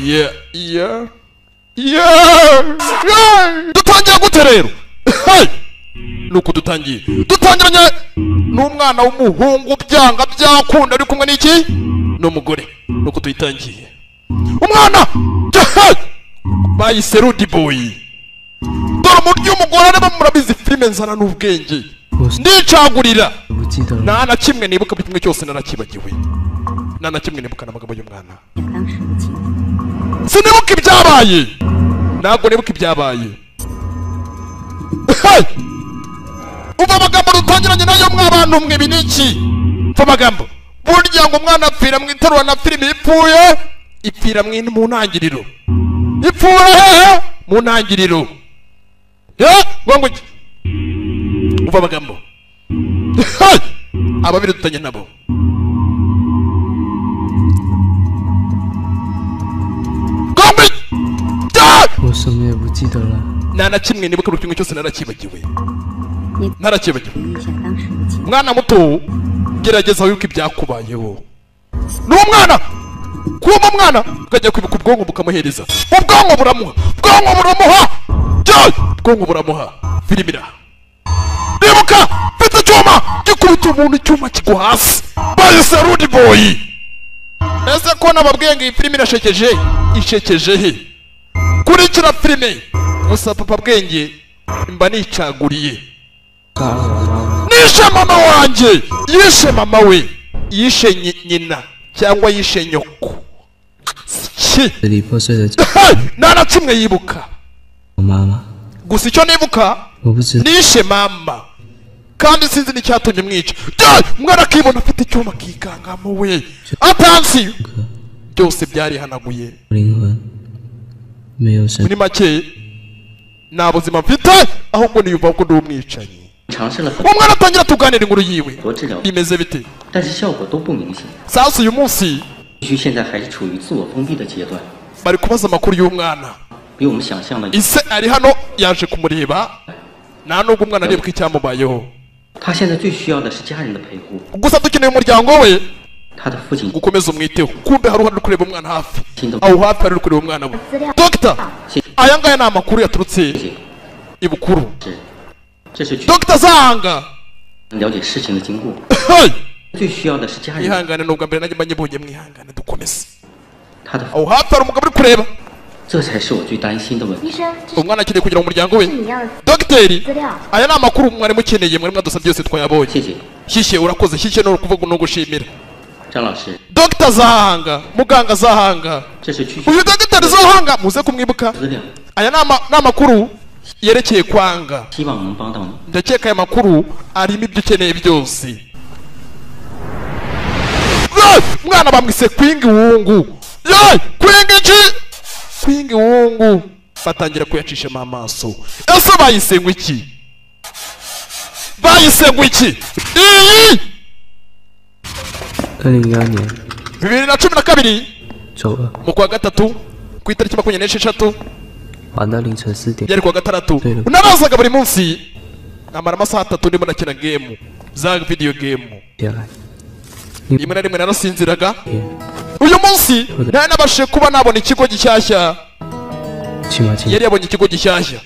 Yeah, yeah, yeah. Dutangira gute rero? Nuko dutangiye. Dutangiranye n'umwana w'umuhungu byanga byakunda ari kumwe n'iki? N'umugore. Nuko tuyitangiye. Umwana bayise Rudy Boy. Dore umuryo umugore areba murabizi filime nzana n'ubwenge. Ndicagurira. Nta na kimwe nibuka buri kimwe cyose narakibagiwe. Nta na kimwe nibuka n'amagambo y'umwana. Sinibuka ibyabaye. Ntabwo nibuka ibyabaye. Umva amagambo dutangiranye nayo mwabantu mwe ibi niki? Umva amagambo. Burya ngo umwana apfira mu iterura na filime ipfuye ipfira mu ntangiriro. Ipfura hehe? Mu ntangiriro. Ngo iki? Umva amagambo. Ababiri dutanye nabo. Nta na kimwe nibuka buri kimwe cyose narakibagiwe. Narakibagiwe. Mwana muto gerageza wibuke ibyakubayeho. N'umwana kuba umwana ukajya kwibuka ubwonko bukamuhereza. Ubwonko buramuha. Ubwonko buramuha. Ubwonko buramuha. Filimira. Nibuka mfite icyuma gikubita umuntu icyuma kigwa hasi. Bayise Rudy Boy. Ese ko nababwiye ngo iyi filime irashekeje? Ishekeje he? Kurikira filime. Gusa papa bwenge mba nicaguriye. Nishe mama wanjye, yishe mama we, yishe nyina cyangwa yishe nyoko. Nta na kimwe yibuka. Gusa icyo nibuka nishe mama kandi sinzi n'icyatumye mwica. Umwana akibona afite icyuma akikangamo we. Atansi byose byarihanaguye. Muri make nta buzima mfite ahubwo niyumva ko ndi umwicanyi. Umwana atangira tuganira inkuru yiwe bimeze bite? Sasa uyu munsi bari kubaza amakuru y'umwana. Ise ari hano yaje kumureba nta nubwo umwana aribuka icyamubayeho. Gusa dukeneye umuryango we gukomeza umwiteho. Kumbe hari uhari kureba umwana hafi. Aho hafi hari kureba umwana we. Doctor, aya ngaya ni amakuru yaturutse ibukuru. Doctor Zanga ihangane nubwo mbere nanjye mbonye mwihangane dukomeze. Aho hafi hari umugabo uri kureba. Umwana akeneye kugira umuryango we. Dogiteri, aya ni amakuru mwari mukeneye mwari mwadusabye yose twayabonye. Shyishye urakoze, shyishye no kuvuga no gushimira. Dr Zahanga, muganga Zahanga. Uyu Dr Zahanga muze kumwibuka. Aya ni amakuru yerekeye kwanga. Ndakeka aya makuru arimo ibyo ukeneye byose. Mwana bamwise Kwingi Wungu. Kwingi iki? Kwingi Wungu. Batangira kuyacishamo amaso. Ese bayise iki? Bayise iki? Iyi 2012 mu kwa gatatu ku itariki 26 byari kuwa gatandatu. Unabazaga buri munsi namara amasaha 3 ndimo nakina game za video game. Rimwe na rimwe narasinziraga. Uyu munsi nari nabashije kuba nabona ikigo gishyashya. Yari yabonye ikigo gishyashya.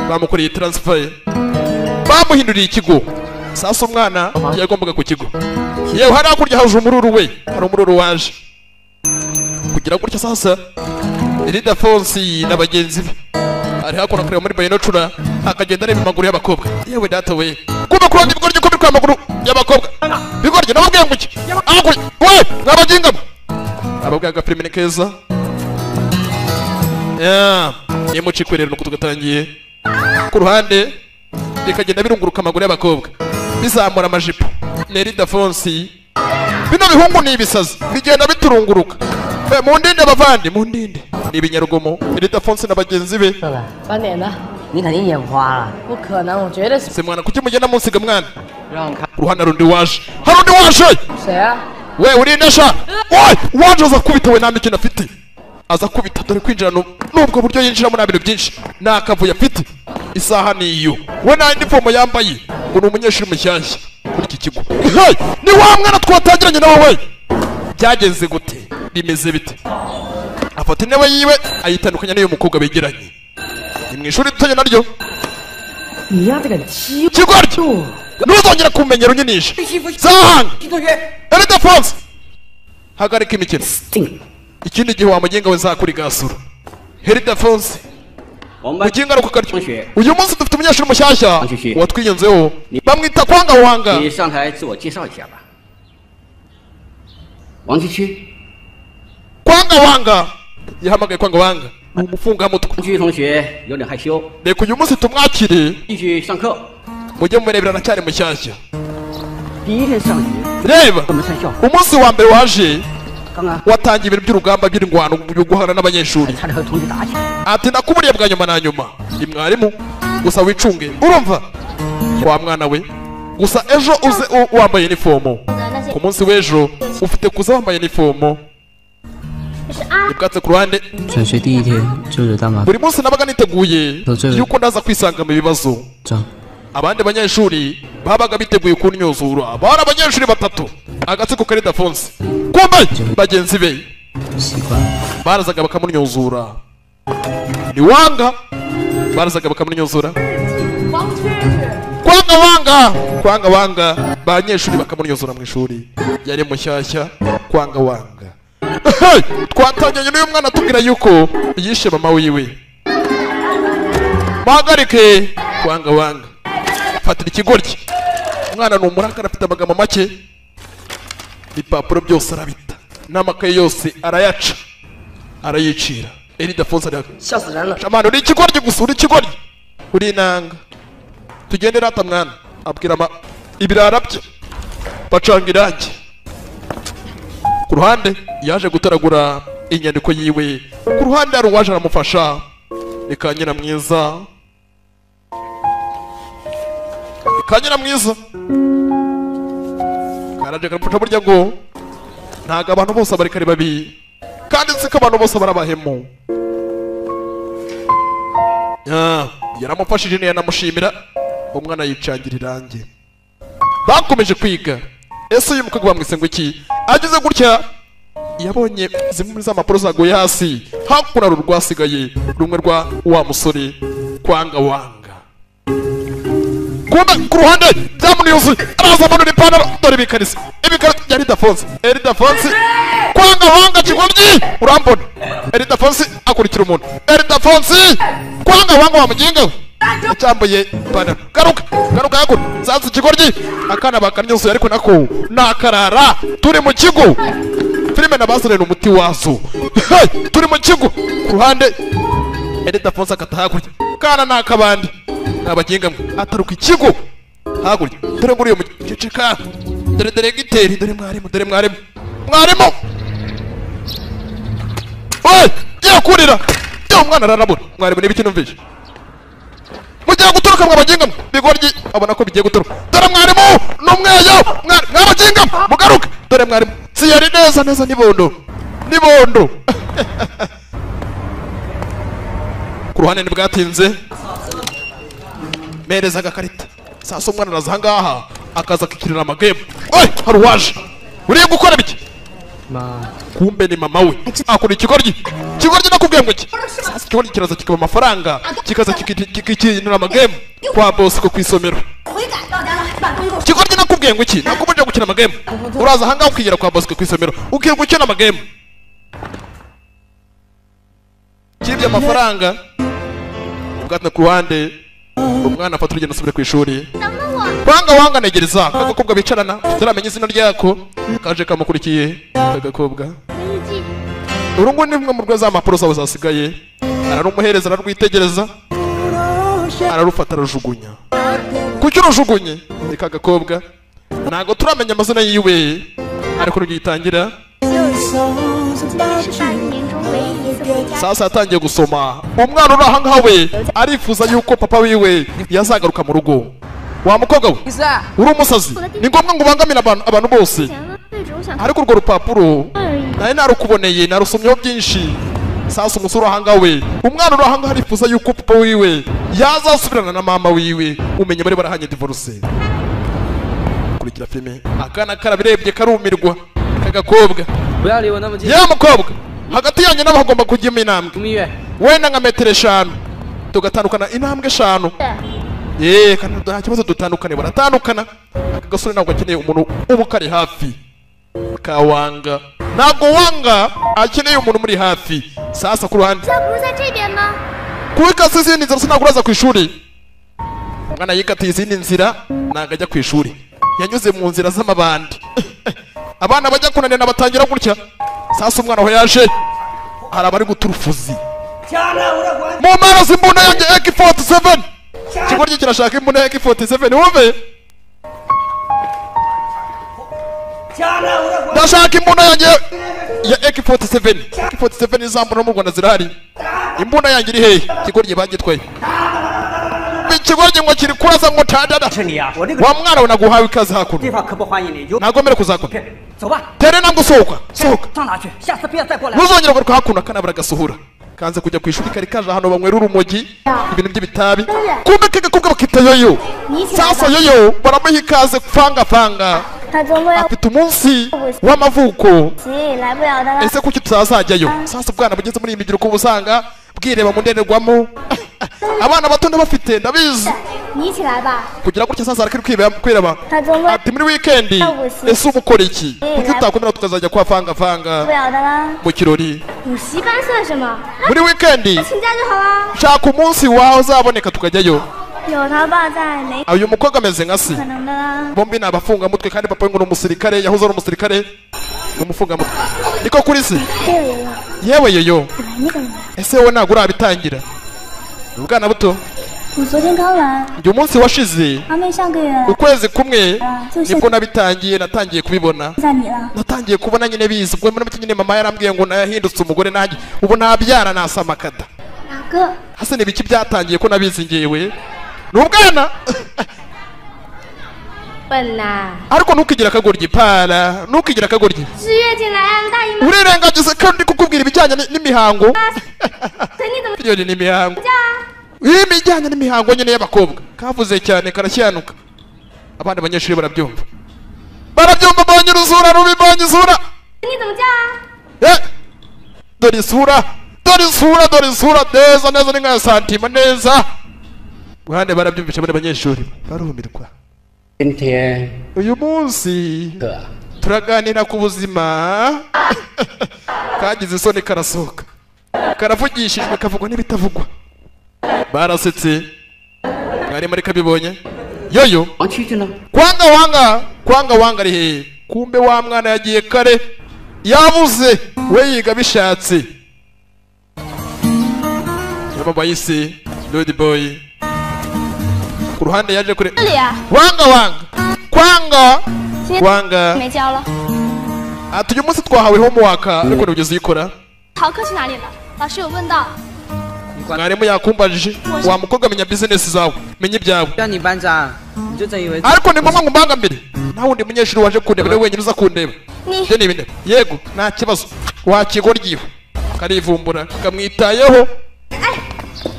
Bamukoreye transfer. Bamuhinduriye ikigo. Sasa umwana yagombaga ku kigo. Yewe hari hakurya haje umururu we. Hari umururu waje. Kugira gutya sasa Irida Fonsi na bagenzi be ari hakora kureba muri bayinocura akagenda areba amaguru y'abakobwa. Yewe data we. Kuba kuranda ibigoryi ko biri amaguru y'abakobwa. Bigoryi nababwiye ngo iki? We mwabaginga. Ababwiye agafilime ni keza. Nimucikwe rero nuko tugatangiye. Ku ruhande bikagenda birunguruka amaguru y'abakobwa. Bizamura amajipo. Nerida Fonsi. Bino bihungu ni ibisazi bigenda biturunguruka. Mundinde bavandi, mundinde. Ni ibinyarugomo. Nerida Fonsi na bagenzi be. Se mwana kuki mugenda munsiga mwana? Ruhana rundi waje. Harundi waje. We urindesha. Oi, waje aza kubita we nta mikino afite. Aza kubita dore kwinjira nubwo buryo yinjiramo nta bintu byinshi. Nta kavuyo afite. Isaha niyo we nta inifomo yambaye, ngo ni umunyeshuri mushyashya muri iki kigo. Hey! Ni wa mwana twatangiranye nawe we! Byagenze gute? Bimeze bite? Afata intebe yiwe ayitandukanya n'uyu mukobwa begeranye. Ni mu ishuri dutoye naryo. Kigoryi! Ntuzongera kumenyera unyinisha. Zahanga! Ildefonse! Hagarika imikino. Ikindi gihe wamugenga we nzakuri gasura. Ildefonse! Muginga aruko karyo. Uyu munsi dufite umunyeshuri mushyashya watwiyunzeho, bamwita Kwanga Wanga. 你上台自我介绍一下吧。王区区， Kwanga Wanga yahamagaye Kwanga Wanga ni umufungamutwe. 王区同学有点害羞， Reka uyu munsi tumwakire, 继续上课。 mujye murebera aracyari mushyashya. 第一天上学， Reba 我们上校 umunsi wa mbere waje 刚刚 watangiye ibintu by'urugamba by'ingwano byo guhana n'abanyeshuri. 差点和同学打起来。 Ati nakuburiye bwa nyuma na nyuma, ni mwarimu gusa wicunge, urumva wa mwana we? Gusa ejo uze wambaye inifomo. Ku munsi w'ejo ufite kuza wambaye inifomo. Ibwatse ku ruhande. 转学第一天就惹大麻 Buri munsi nabaga niteguye yuko ndaza kwisanga mu bibazo. 脏， Abandi banyeshuri babaga biteguye kunnyuzura. Bari abanyeshuri batatu, agatsiko kari Dafonse, kumbe bagenzi be 习惯。 barazaga bakamunyuzura. Ni Wanga barazaga bakamunyuzura. Kwanga Wanga, Kwanga Wanga, banyeshuri bakamunyuzura mu ishuri. Yari mushyashya Kwanga Wanga. Hey! Twatangiranye n'uyu mwana atubwira yuko yishe mama wiwe. Muhagarike Kwanga Wanga, fatira ikigoryi. Umwana ni umurakara, afite amagambo make, ibipapuro byose arabita n'amakaye yose arayaca arayicira. Ildefonse ari 笑死人了！ Shamani, uri ikigoryi gusa, uri ikigoryi, uri inanga. Tugende rata mwana, abwira ama ibirara bye bacanga irangi. Ku ruhande yaje gutoragura inyandiko yiwe, ku ruhande hari uwaje aramufasha. Ni Kanyina mwiza, ni Kanyina mwiza karaje karamufasha. Burya ngo ntago abantu bose abareka ari babi, kandi siko abantu bose barabahemu. Yaramufashije ntiyanamushimira, umwana yicangira irangi. Bakomeje kwiga. Ese uyu mukobwa bamwise ngo iki? Ageze gutya yabonye zimwe muri za mpapuro zaguye hasi, hakuno hari urwasigaye rumwe rwa wa musore Kwanga Wanga. Kumbe ku ruhande byamuniyuzuye, araza amanura ipantaro, dore ibikarisi, ibikarisi bya Ildefonse. Ildefonse, Kwanga Wanga kigoryi, urambona. Ildefonse akurikira umuntu. Ildefonse, Kwanga Wanga wa muginga we acyambaye ipantaro, garuka garuka hakuno. Sanze ikigoryi, akana bakanyuzuye, ariko nako nakarara. Turi mu kigo, filime nabazanira umuti wazo. Hey! Turi mu kigo. Ku ruhande Ildefonse akata hakurya, kana nakabandi nabaginga mwe, ataruka ikigo hakurya. Dore nguriyo mukeceka, dore dore giteri, dore mwarimu, dore mwarimu, mwarimu oye yakurira ya umwana ararabura. Mwarimu n'ibiki numvise mugiye guturuka mwabaginga mwe? Bigoryi abona ko bigiye guturuka. Dore mwarimu n'umweyo, mwabaginga mwe mugaruke. Dore mwarimu siyari neza neza, nibondo nibondo. Ku ruhande ntibwatinze, mereza agakarita. Sasa umwana araza ahangaha akaza akikirira amagemu. Oye, hari uwaje uriye gukora biki? 妈， Kumbe ni mama we. Akora ikigoryi, ikigoryi nakubwiye ngo iki? Sasa ikigoryi kiraza kikaba amafaranga, kikaza kikinira amagemu kwa Bosco ku isomero. 悔改到家了，把东西给我。 Ikigoryi nakubwiye ngo iki? Nakubujije gukina amagemu. Uraza ahangaha ukigera kwa Bosco ku isomero ukirirwa ukina amagemu, kibye amafaranga. Ubwatsi ku ruhande, umwana afata urugendo asubire ku ishuri. 等等我， Kwanga Wanga negereza kagakobwa bicarana, tutaramenya izina ryako, kaje kamukurikiye kagakobwa. 日记， Uru nguru ni rumwe mu rwego za mpapuro zawe zasigaye. Ararumuhereza, ararwitegereza, ararufata arajugunya. Kuki urujugunye? Ni kagakobwa ntabwo turamenya amazina yiwe, ariko rugitangira. 这是8年中唯一一次回家。 Sasa yatangiye gusoma. Umwana uri ahangaha we arifuza yuko papa wiwe yazagaruka mu rugo. Wa mukobwa we, 第三， uri umusazi, ni ngombwa ngo ubangamire abantu bose? 前了，对着我想 Ariko urwo rupapuro 而已。 nari narukuboneye, narusomyeho byinshi. Sasa umusore urahanga we, umwana urahanga harifuza yuko papa wiwe yazasubirana na mama wiwe, umenye bari barahanye divorce. Kurikira filime, akana karabirebye karumirwa kagakobwa. Ya mukobwa, hagati yanjye nabo hagomba kujyamo intambwe. Wenda nka metero 5 tugatandukana intambwe 5. Kandi nta kibazo dutandukane, baratandukana. Aka gasore ntabwo akeneye umuntu uba kari hafi. Kawanga ntabwo wanga akeneye umuntu muri hafi. Sasa ku ruhande kuwikase izindi nzira sinabwo uraza ku ishuri. Umwana yikatiye izindi nzira ntabwo ajya ku ishuri, yanyuze mu nzira z'amabandi. Abana bajya kunanirana batangira gutya. Sasa umwana aho yaje hari abari guturufuzi mu maraso imbunda yanjye AK47. Ikigoryi kirashaka imbunda ya AK47 wumve. Ndashaka imbunda yanjye ya AK47. AK47 izambura mu Rwanda zirahari. Imbunda yanjye iri hehe? Ikigoryi bagitwaye. Ikigoryi ngo kiri kurasa ngo tadada. Wa mwana we naguhawe ikaze hakuno. Nagomere kuzakora. Tere nambwo sohoka. Sohoka. Ntuzongera kugaruka hakuno. Akana baragasuhura. Kanze kujya ku ishuri kari kaje hano banywera urumogi ibintu by'ibitabi. Kumbe kagakobwa bakita yoyo. Sasa yoyo baramuha ikaze fanga fanga. Afite umunsi w'amavuko. Ese kuki tutazajyayo? Sasa ubwana bugeze muri iyi mibyiruko ubusanga bwireba mu ndorerwamo. Abana bato ndabafite ndabizi. Kugira gutya sasa arakiri kwireba. Ati muri weekend ese ubukora iki? Kuki utakomera tukazajya kwa fanga fanga mu kirori? Muri weekend shaka umunsi wawe uzaboneka tukajyayo. Uyu mukobwa ameze nka se. Bombi ni abafungamutwe kandi papa we ngo ni umusirikare, yahoze ari umusirikare, ni umufungamutwe. Niko kuri se. Yewe yoyo. Ese wowe ntabwo urabitangira? Ubwana buto. Uyu munsi washize ukwezi kumwe nibwo nabitangiye, natangiye kubibona. Natangiye kubona nyine bizi. Ubwo muri make nyine mama yarambwiye ngo nayahindutse umugore nanjye ubu nabyara nasamakada. Hase ni biki byatangiye ko nabizi ngewe? Nubwana. Ariko ntukigira akagoryi para, ntukigira akagoryi. Urirengagiza kandi kukubwira ibijyanye n'imihango. Miliyoni n'imihango. Imijyanye n'imihango nyine y'abakobwa. Kavuze cyane karashyanuka. Abandi banyeshuri barabyumva. Barabyumva bonye uruzura rubibonye isura. Dore isura, dore isura, dore isura neza neza ni nka santima neza. Ruhande barabyumvisha abandi banyeshuri barumirwa. Uyu munsi turaganira ku buzima. Kagize isoni karasohoka. Karavugishijwe kavugwa n'ibitavugwa. Barasetse. Mwari muri kabibonye. Yoyo. Kwanga wanga, kwanga wanga ari hehe? Kumbe wa mwana yagiye kare. Yabuze we yiga bishatse. Yaba bayise Lord Boy. Ku ruhande yaje kure. Wanga wanga. Kwanga wanga. Ati uyu munsi twahawe homework ariko ntugeze uyikora. Mwarimu yakumbajije wa mukobwa menya business zawe, menya ibyawe. Ariko ni ngombwa ngo mbangamire. Nta wundi munyeshuri waje kundeba, niwe wenyine uza kundeba. Ibyo ni ibindi. Yego nta kibazo. Wakigoryiwe karivumbura kamwitayeho.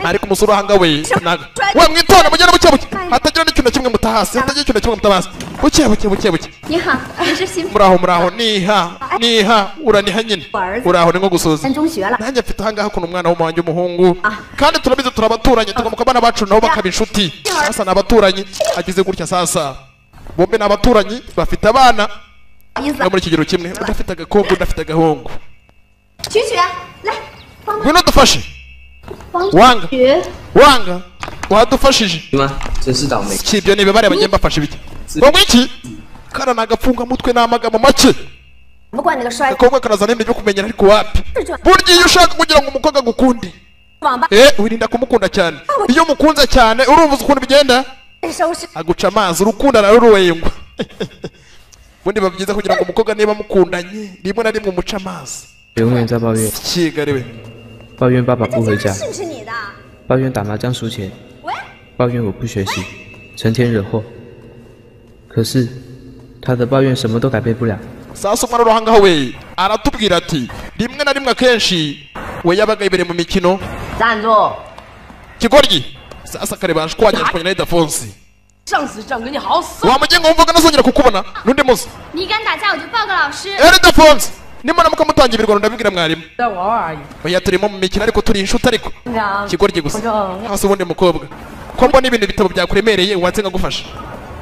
Ariko umusore uhanga we we mwitonda mugende buke buke, hatagira n'ikintu na kimwe mutahasi, hatagira ikintu na kimwe mutabasi. Buke buke buke buke. Muraho muraho, niha niha, uraniha nyine. Uraho ni nko gusoza. Nanjye mfite ahangaha kuno umwana w'umuhangi w'umuhungu, kandi turabizi turabaturanye, tugomba abana bacu nabo bakaba inshuti. Sasa n'abaturanyi agize gutya sasa. Bombe n'abaturanyi bafite abana no muri kigero kimwe, udafite agakobwa udafite agahungu. Ngwino dufashe. Wanga wanga wadufashije. Kibyo nibe bare bagiye mbafasha ibiki. Ngo iki? Kana nagafunga mutwe n'amagambo make. Akobwa karazana ibintu byo kumenyera ariko wapi. Burya iyo ushaka kugira ngo umukobwa agukunde, wirinda kumukunda cyane. Iyo umukunze cyane urumva ukuntu bigenda, aguca amazi, urukundo araruwengwa. Bundi babyiza kugira ngo umukobwa niba mukundanye rimwe na rimwe umuca amazi. Kigali 抱怨爸爸不回家，抱怨打麻将输钱，抱怨我不学习，成天惹祸。可是他的抱怨什么都改变不了。 Sasa umwana uruhangaho we aratubwira ati rimwe na rimwe akenshi We yabaga imbere mu mikino. 站住！ Kigoryi sasa kare banshwanya na Ildefonsi. 上次账给你好好算。 Wa mugenga wumvaga nazongera kukubona n'undi munsi. 你敢打架我就报告老师。 Ildefonsi nimuramuka mutangiye ibirwano ndabibwira mwarimu. 在玩玩而已。 Oya turimo mu mikino ariko turi inshuti ariko. Kigoryi gusa. Hasi ubundi mukobwa. Ko mbona ibintu bitabo byakuremereye watse nkagufasha.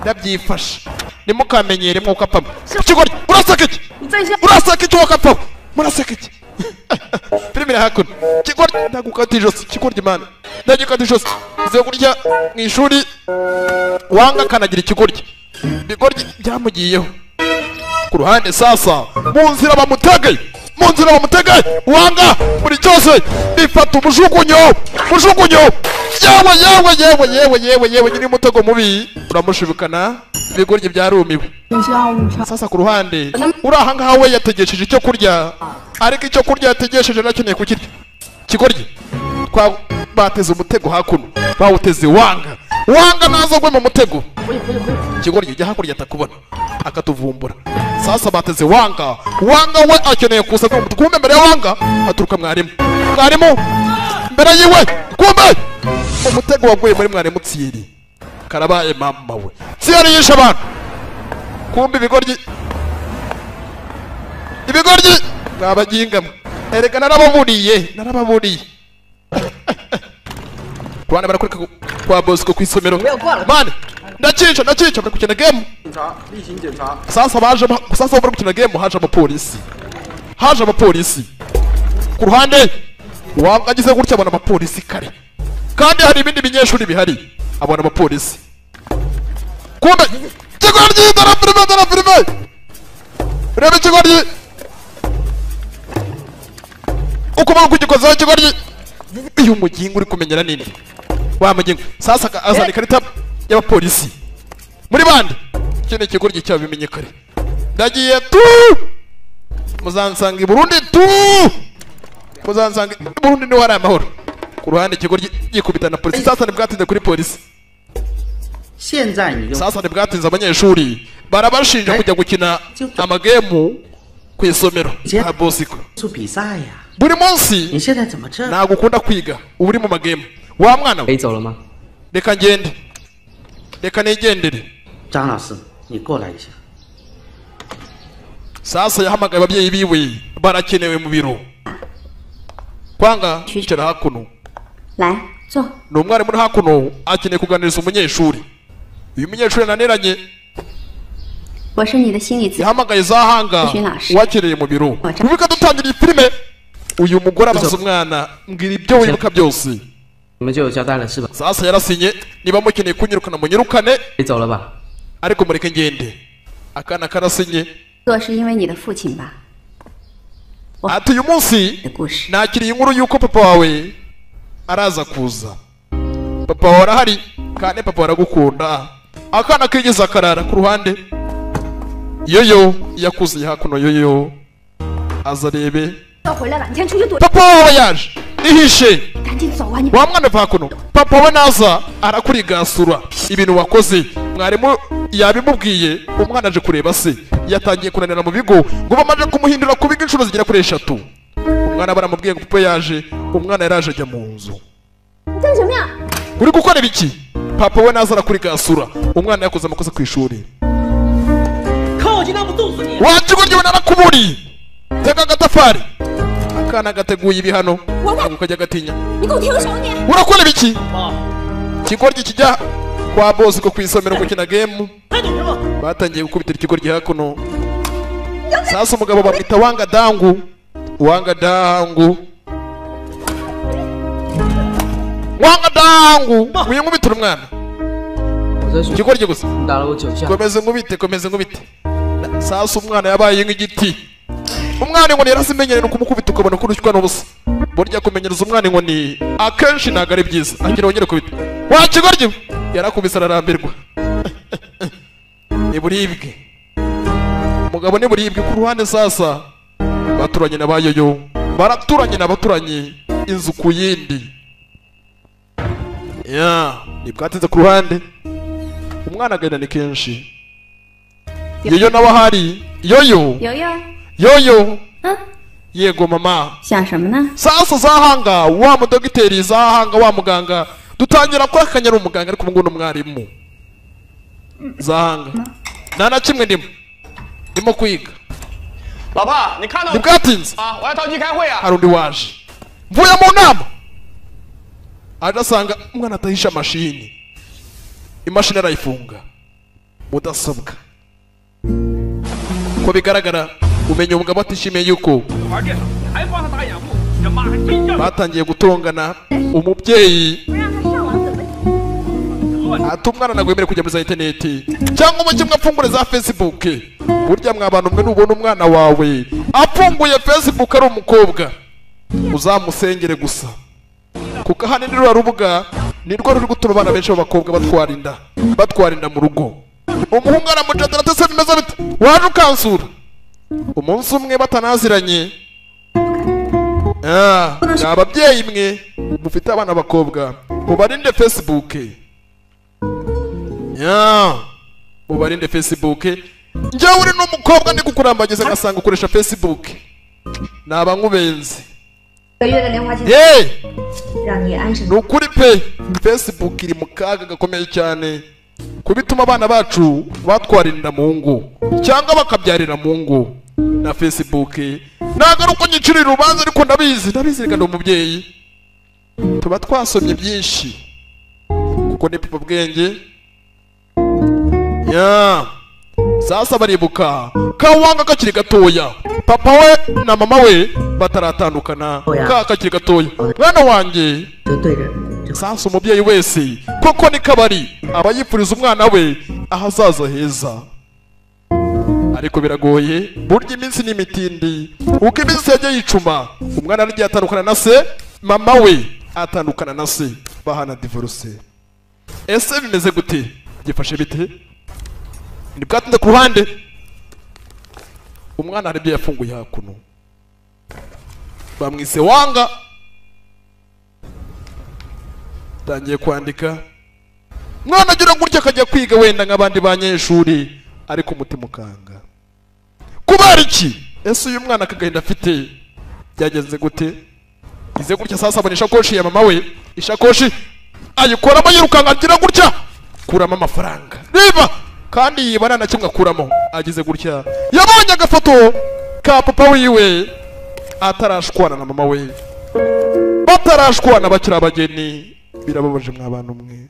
Ndabyifasha. Nimukamenyere mwuka apama. Kigoryi uraseka iki? Uraseka iki wakapfa? Muraseka iki? Filime iri hakuno. Kigoryi ndagukata ijosi. Kigoryi mana. Ndagukata ijosi. Uze kurya mu ishuri wanga kanagira ikigoryi. Bigoryi byamugiyeho. Ku ruhande sasa mu nzira bamutegeye. Mu nzira bamutegeye. Wanga buri cyose bifata umujugunyo. Umujugunyo. Yewe yewe yewe yewe yewe yewe nyiri umutego mubi uramushibukana. Ibigoryi byarumiwe. Sasa ku ruhande uri aha ngaha we yategesheje icyo kurya ariko icyo kurya yategesheje nakeneye kukirya. Kigoryi twa bateze umutego hakuno bawuteze wanga. Wanga nazo gwe mu mutego. Kigoryi jya hakurya atakubona akatuvumbura. Sasa bateze wanga. Wanga we akeneye kusa mu kumbe mbere ya wanga aturuka mwarimu. Mwarimu mbere yiwe kumbe umutego waguye muri mwarimu Thierry. Karabaye mama we. Thierry yishe abantu. Kumbe ibigoryi. Ibigoryi mwabaginga mwe. Erega narababuriye, narababuriye. Kubana barakurika kwa Bosco kwisomero. Mane ndacica ndacica bari gukina game. Sasa baje sasa bari gukina game haje abapolisi. Haje abapolisi. Ku ruhande wanga agize gutya abona abapolisi kare. Kandi hari ibindi binyeshuri bihari. Abona abapolisi. Kumbe kigoryi dara filime dara filime. Rebe kigoryi. Ukuboko kugikozaho kigoryi. Uyu mugingo uri kumenyera nini? Wa mugingo sasa azana ikarita y'abapolisi. Muri bande iki ni ikigoryi cyabimenye kare. Ndagiye tu. Muzansanga i Burundi tu. Muzansanga i Burundi niho hari amahoro. Ku ruhande ikigoryi gikubita na polisi. Sasa ntibwatinze kuri polisi. Sasa ntibwatinze abanyeshuri barabashinja kujya gukina amagemu ku isomero kwa Bosco. Buri munsi ntabwo ukunda kwiga uba uri mu magemu. Wa mwana we reka ngende. Reka nigendere. Sasa yahamagaye ababyeyi biwe barakenewe mu biro. Kwanga yicara hakuno. Ni umwarimu uri hakuno akeneye kuganiriza umunyeshuri. Uyu munyeshuri ananiranye. Yahamagaye Zahanga wakereye mu biro. Wibuka dutangira iyi filime uyu mugore abaza umwana mbwira ibyo wibuka byose. Sasa yarasinye niba mukeneye kunyirukana munyirukane ariko mureke ngende. Akana karasinye. Ati uyu munsi nakiriye inkuru yuko papa wawe araza kuza. Papa wawe arahari kandi papa aragukunda. Akana kigeze akarara ku ruhande. Yoyo yakuze hakuno yoyo azarebe. Papa wawe yaje ihishe. Wa mwana va hakuno. Papa we naza arakurigasura ibintu wakoze. Mwarimu yabimubwiye umwana aje kureba se yatangiye kunanira mu bigo ngo bamaje kumuhindura ku bigo inshuro zigera kuri 3. Umwana baramubwiye ngo papa yaje, umwana yaraje ajya mu nzu. Uri gukora ibiki? Papa we naza arakurigasura umwana yakoze amakosa ku ishuri. Wakigoryi narakuburiye. Tega agatafari. Akana gateguye ibihano ukajya gatinya. Urakora ibiki? Kigoryi kijya kwa Bosco ku isomero gukina game. Batangiye gukubitira ikigoryi hakuno. Sasa umugabo bamwita Wanga Dangu. Wanga Dangu. Wanga Dangu. Uyu nkubitira umwana. Ikigoryi gusa. Komeze nkubite, komeze nkubite. Sasa umwana yabaye nk'igiti. Umwana inkoni yarasimenyereye no kumukubita ukabona ko urushywa n'ubusa. Burya kumenyereza umwana inkoni akenshi ntabwo ari byiza. Agira wongere kubita. Wa kigoryi yarakubise ararambirwa. Ni buribwe. Umugabo ni buribwe ku ruhande sasa. Baturanye na bayoyo. Baraturanye n'abaturanye inzu ku yindi. Ya, ni bwatinze ku ruhande. Umwana agenda ni kenshi. Yoyo nawe ahari. Yoyo. Yoyo. Yoyo. Yego mama. 想什么呢？ Sasa zahanga wa mudogiteri, zahanga wa muganga, dutangira kwa kanyara umuganga ariko ubu n'umwarimu. Zahanga nta na kimwe ndimo kwiga. 老婆，你看到 Ntibwatinze 啊？我要着急开会啊！ hari undi waje mvuye mu nama, aje asanga umwana atahisha mashini, imashini arayifunga, mudasobwa. Uko bigaragara umenya umugabo atishimiye yuko 玩电脑还帮他打掩护，这妈还真像 batangiye gutongana. Umubyeyi ati umwana ntabwo yemerewe kujya muri za interineti cyangwa mu kimwe afungure za Facebook. Burya mwa bantu mwe, nubona umwana wawe afunguye Facebook ari umukobwa, uzamusengere gusa, kuko ahanini ruriya rubuga nirwo ruri gutuma abana benshi b'abakobwa batwara inda, batwara inda mu rugo. Umuhungu aramucatira ati: "Se bimeze bite, waje ukansura?" Umunsi umwe batanaziranye. Ni ababyeyi mwe mufite abana b'abakobwa, mubarinde Facebook ya, mubarinde Facebook. Njyewe uri n'umukobwa ndi kukurambagiza ngasanga ukoresha Facebook, naba nkubenze. 个月的零花钱 Hey! 让你安生 Ni ukuri pe, Facebook iri mu kaga gakomeye cyane kubituma abana bacu batwara inda mu ngo cyangwa bakabyarira mu ngo na Facebook. Ntabwo ari uko nyicirira urubanza, ariko ndabizi, ndabizi, reka ndi umubyeyi, tuba twasomye byinshi kuko ni papa bwenge ya. Sasa baribuka kawanga kakiri gatoya, papa we na mama we bataratandukana, ka kakiri gatoya, mwana wanjye. 就对着 Sasa umubyeyi wese koko ni kabari aba yifuriza umwana we ahazaza heza, ariko biragoye. Burya iminsi ni imitindi, uko iminsi yagiye yicuma, umwana aragiye atandukana na se, mama we atandukana na se, bahana divorce. Ese bimeze gute, byifashe bite? Ntibwatinze, ku ruhande umwana hari ibyo yafunguye hakuno, bamwise wanga, tangiye kwandika. Mwana agira gutya akajya kwiga wenda nk'abandi banyeshuri, ariko umutima ukanga. Kubera iki? Ese uyu mwana akagahinda afite byagenze gute? Ize gutya sasa abona ishakoshi ya mama we, ishakoshi ayikoramo, yirukanka agira gutya kuramo amafaranga, reba kandi yiba nta na kimwe akuramo. Agize gutya yabonye agafoto ka papa wiwe atarashwana na mama we, batarashwana, bakiri abageni. Birababaje mwa bantu mwe.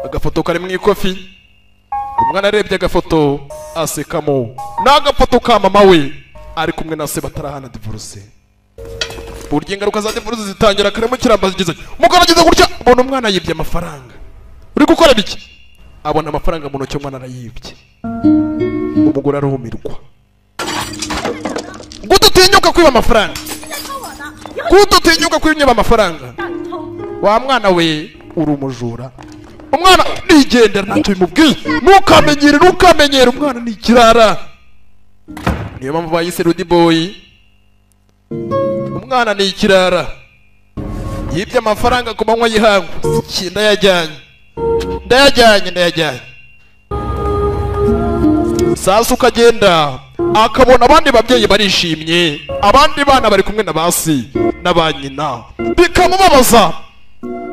Agafoto kari mu ikofi, umwana arebye agafoto asekamo. Ni agafoto ka mama we ari kumwe na se batarahana divorce. Burya ingaruka za divorce zitangira kare. Mu kirambaza igeze, umugabo ageze gutya abona umwana yibye amafaranga. "Uri gukora biki?" Abona amafaranga mu ntoki, umwana arayibye. Umugore arumirwa: "Gute utinyuka kwiba amafaranga? Gute utinyuka kwiba amafaranga? Wa mwana we, uri umujura." Umwana nigendera, ntacyo bimubwiye. Ntukamenyere, ntukamenyere. Umwana ni ikirara, niyo mpamvu bayise Rudy Boy. Umwana ni ikirara, yibye amafaranga ku manywa y'ihangu. Si ndayajyanye, ndayajyanye, ndayajyanye. Sasa ukagenda akabona abandi babyeyi barishimye, abandi bana bari kumwe na basi na ba nyina, bikamubabaza.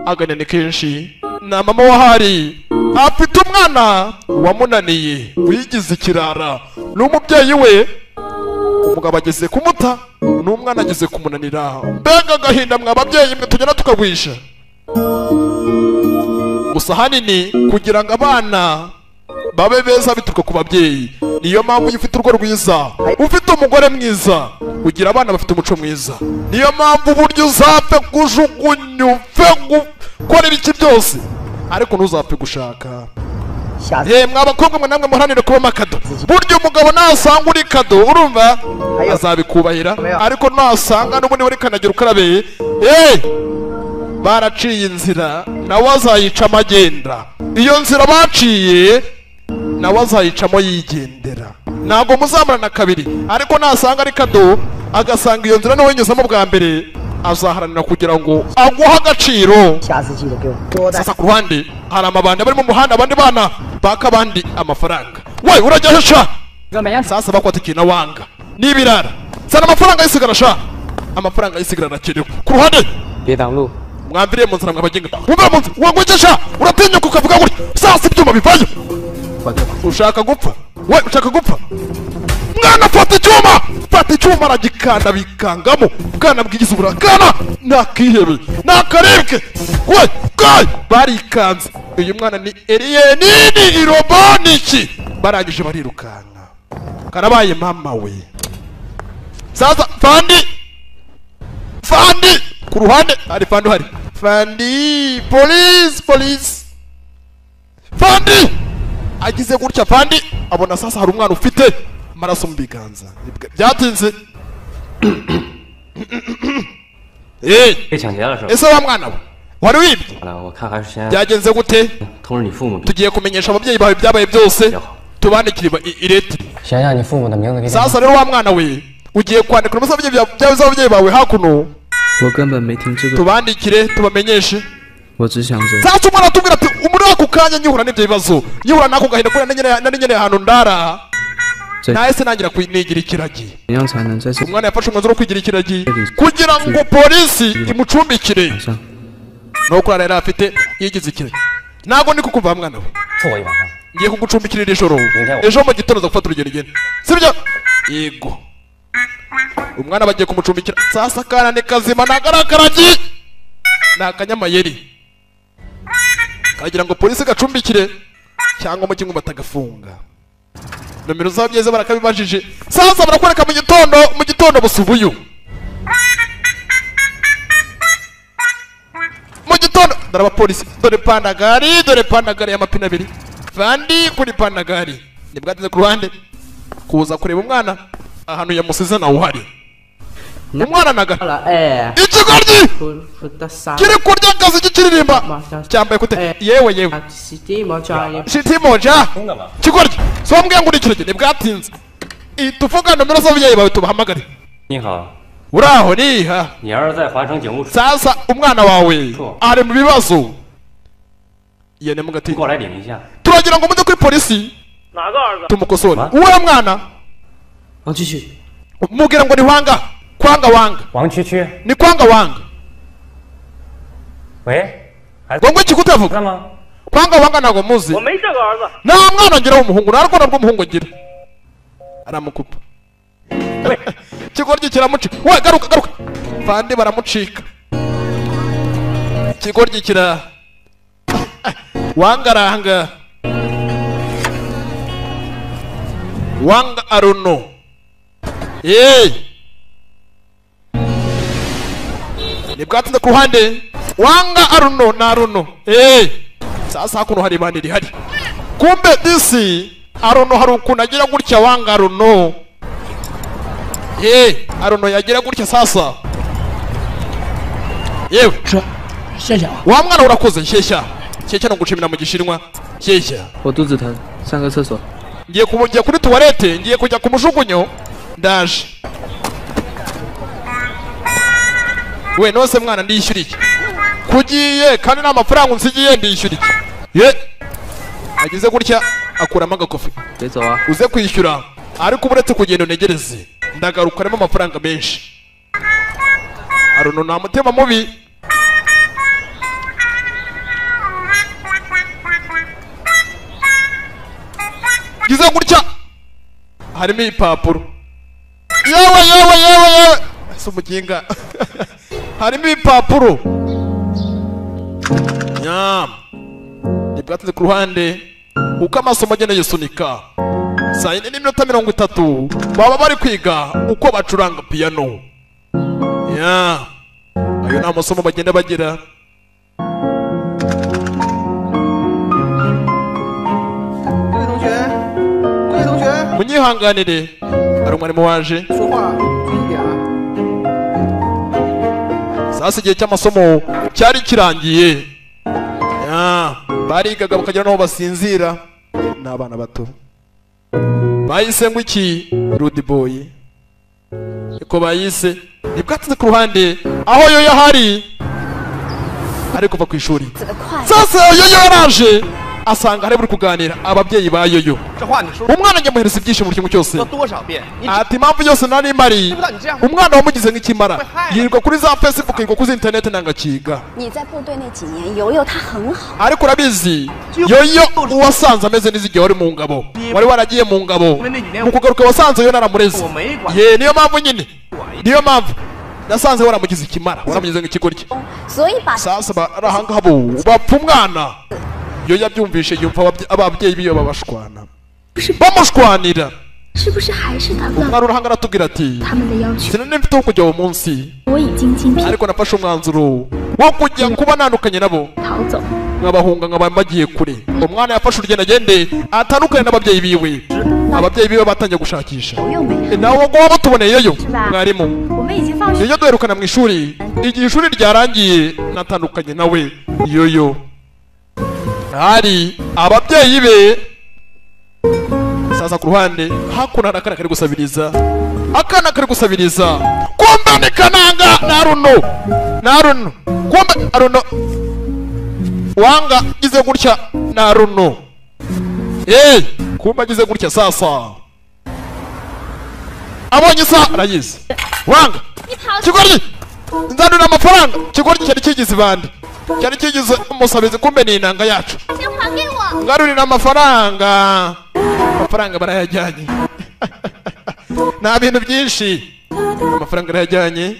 Aganene kenshi na mama wahari afite umwana wamunaniye, wigize ikirara, n'umubyeyi we. Umugabo ageze kumuta n'umwana ageze kumunanira. Mbega agahinda mwa babyeyi mwe tugenda tukagwisha! Gusa ahanini kugira ngo abana babe beza bituruka ku babyeyi. Niyo mpamvu iyo ufite urugo rwiza, ufite umugore mwiza, ugira abana bafite umuco mwiza. Niyo mpamvu uburyo uzapfe kujugunya, upfe gukora ibiki byose, ariko ntuzapfe gushaka. Mwa bakobwa mwe, namwe muharanire kuba amakado. Burya umugabo nasanga uri kado, urumva azabikubahira, ariko nasanga n'ubundi uri kanagira ukarabe, baraciye inzira, nawe azayicamo agenda. Iyo nzira baciye nawe azayicamo yigendera, ntabwo muzamurana kabiri. Ariko nasanga ari kado, agasanga iyo nzira nawe yinyuzamo bwa mbere, azaharanira kugira ngo aguhe agaciro. 下次记得给我多带。 Sasa ku ruhande hari amabandi bari mu muhanda, abandi bana baka abandi amafaranga. We, urajya sha? Sasa bakwata ikintu wanga N'ibirara. Sana amafaranga yisigara sha. Amafaranga yisigara arakenewe. Ku ruhande. 别挡路。 Mwambiriye mu nzira mwabagenga. Mwumvira mu nzira. Wangwekesha. Uratinyuka ukavuga gutya. Sasa ibyuma bivayo. Ushaka gupfa? We ushaka gupfa? Mwana fata icyuma. Fata icyuma aragikanda bikangamo. Bwana bwigize uburakana. Nakihebe. Nakarebwe. We kai barikanze. Uyu mwana ni alien ni roboniki. Barangije barirukanka. Karabaye mama we. Sasa fandi. Fandi ku ruhande hari fandi hari. Fandi police police. Fandi agize gutya fandi abona sasa hari umwana ufite amaraso mu biganza. Byatinze. Eh. Ese wa mwana we wari wibye? Byagenze gute? Tugiye kumenyesha ababyeyi bawe byabaye byose. Tubandikire iretire. Sasa rero wa mwana we ugiye kwandika ababyeyi bawe hakuno. Tubandikire tubamenyeshe. Sasa umwana atubwira ati muri ako kanya nyihura n'ibyo bibazo, nyihura nako gahinda kubera nari nkeneye ahantu ndara. Nahise nangira kunigira ikiragi. Umwana yafashe umwanzuro wo kwigira ikiragi kugira ngo polisi imucumbikire. Nuko yari afite yigize ikiragi. Ntago ndi kukumva mwana we. Ngiye kugucumbikira iri joro. Ejo mu gitondo nza gufata urugendo igenda. Sibyo? Yego. Umwana bagiye kumucumbikira. Sasa kana ni kazima nagarakaragi. Nakanyamayeri. Kagira ngo polisi gacumbikire cyangwa mu kingo batagafunga. Nomero z'ababyeyi barakabibajije. Sasa barakwereka mu gitondo busubuyu. Mu gitondo dore abapolisi, dore pandagari y'amapine abiri. Fandi kuri pandagari. Nibwateze ku ruhande kuza kureba umwana ahantu yamusize nawe uhari. Umwana naga. Ikigoryi kiri kurya akazi kikiririmba cyambaye kute yewe yewe shitimoja kigoryi so mbwiye ngo urikirege nibwatinze ituvuga nomero z'ababyeyi bawe tubahamagare. Uraho niha. Sasa umwana wawe ari mu bibazo. Yene mugati. Turagira ngo mujye kuri polisi tumukosore. Uwo mwana mubwira ngo ni wanga. Kwanga wanga. Ni kwanga wanga. Ngo ikikutavuga. Kwanga wanga nago muzi. Nta mwana ngira w'umuhungu, nta rwanda rw'umuhungu ngira. Aramukupa. Ikigoryi kiramucika. We garuka garuka. Fandi baramucika. Ikigoryi kira wangaranga. Wanga aruno. Eh. Nibwatinze ku ruhande. Wanga aruno na aruno. Eh. Sasa hakuno hari bandi rihari. Kumbe disi aruno hari ukuntu agira gutya wanga aruno. Eh, aruno yagira gutya sasa. Yewe. Wa mwana urakoze shyeshya. Shyeshya no gucimira mu gishinwa. Shyeshya. Ngiye kujya kuri toilette, ngiye kujya ku mujugunyo. Ndaje. We nose mwana ndishyura iki? Kugiye kandi nta mafaranga unsigiye ndishyura iki? Ye. Agize gutya akuramo agakofi. Uze kwishyura ariko uretse kugenda unegereze. Ndagaruka arimo amafaranga menshi. Aruno nta mutima mubi. Gize gutya harimo ipapuro. Yewe yewe yewe yewe. Ese umuginga. Harimo ibipapuro. Nyam. Nibwateze ku ruhande uko amasomo agenda yisunika. Saa 4:30 baba bari kwiga uko bacuranga piano. Ya. Ayo ni amasomo bagenda bagira. Munyihanganire hari umwarimu waje. Sasa igihe cy'amasomo cyari kirangiye. Barigaga bakagera naho basinzira n'abana bato. Bayise ngo iki Rude Boy. Iko bayise nibwatse ku ruhande aho yo yahari ari kuva ku ishuri. Sasa yo yaraje Asanga hari buri kuganira ababyeyi ba Yoyo. Umwana nyamuhereza ibyishimo kimwe cyose. Ati impamvu yose nari mari umwana wamugize nk'ikimara yirirwa kuri za Facebook, yirirwa kuri internet nangakiga. Ariko urabizi Yoyo uwasanze ameze neza igihe wari mu ngabo, wari waragiye mu ngabo, mu kugaruka wasanze yo naramureze. Ye niyo mpamvu nyine, niyo mpamvu nasanze waramugize ikimara, waramugize nk'ikigoryi. Sasa barahanga bo bapfa umwana. Yoyo yabyumvishe yumva ababyeyi biyo babashwana bamushwanira. Umwana urahanga aratubwira ati sinari mfite wo kujya uwo munsi, ariko nafashe umwanzuro wo kujya kuba nandukanye nabo, nkabahunga nkaba bagiye kure. Umwana yafashe urugendo agende atandukanye n'ababyeyi biwe. Ababyeyi biwe batangiye gushakisha nawe ngo batuboneye Yoyo. Mwarimu Yoyo duherukana mu ishuri, igihe ishuri ryarangiye natandukanye nawe. Yoyo hari ababyeyi be. Sasa ku ruhande hakuno hari akana kari gusabiriza, akana kari gusabiriza, kumbe ni Kananga na Aruno, na Aruno, kumbe Aruno wanga gize gutya na Aruno, kumbe agize gutya. Sasa abonye isa arayizi wanga kigoryi nzanura amafaranga. Kigoryi cyari kigize ibandi, cyari kigize umusabizi, kumbe ni inanga yacu. Ngarurira amafaranga, amafaranga barayajyanye. Nta bintu byinshi, amafaranga arayajyanye.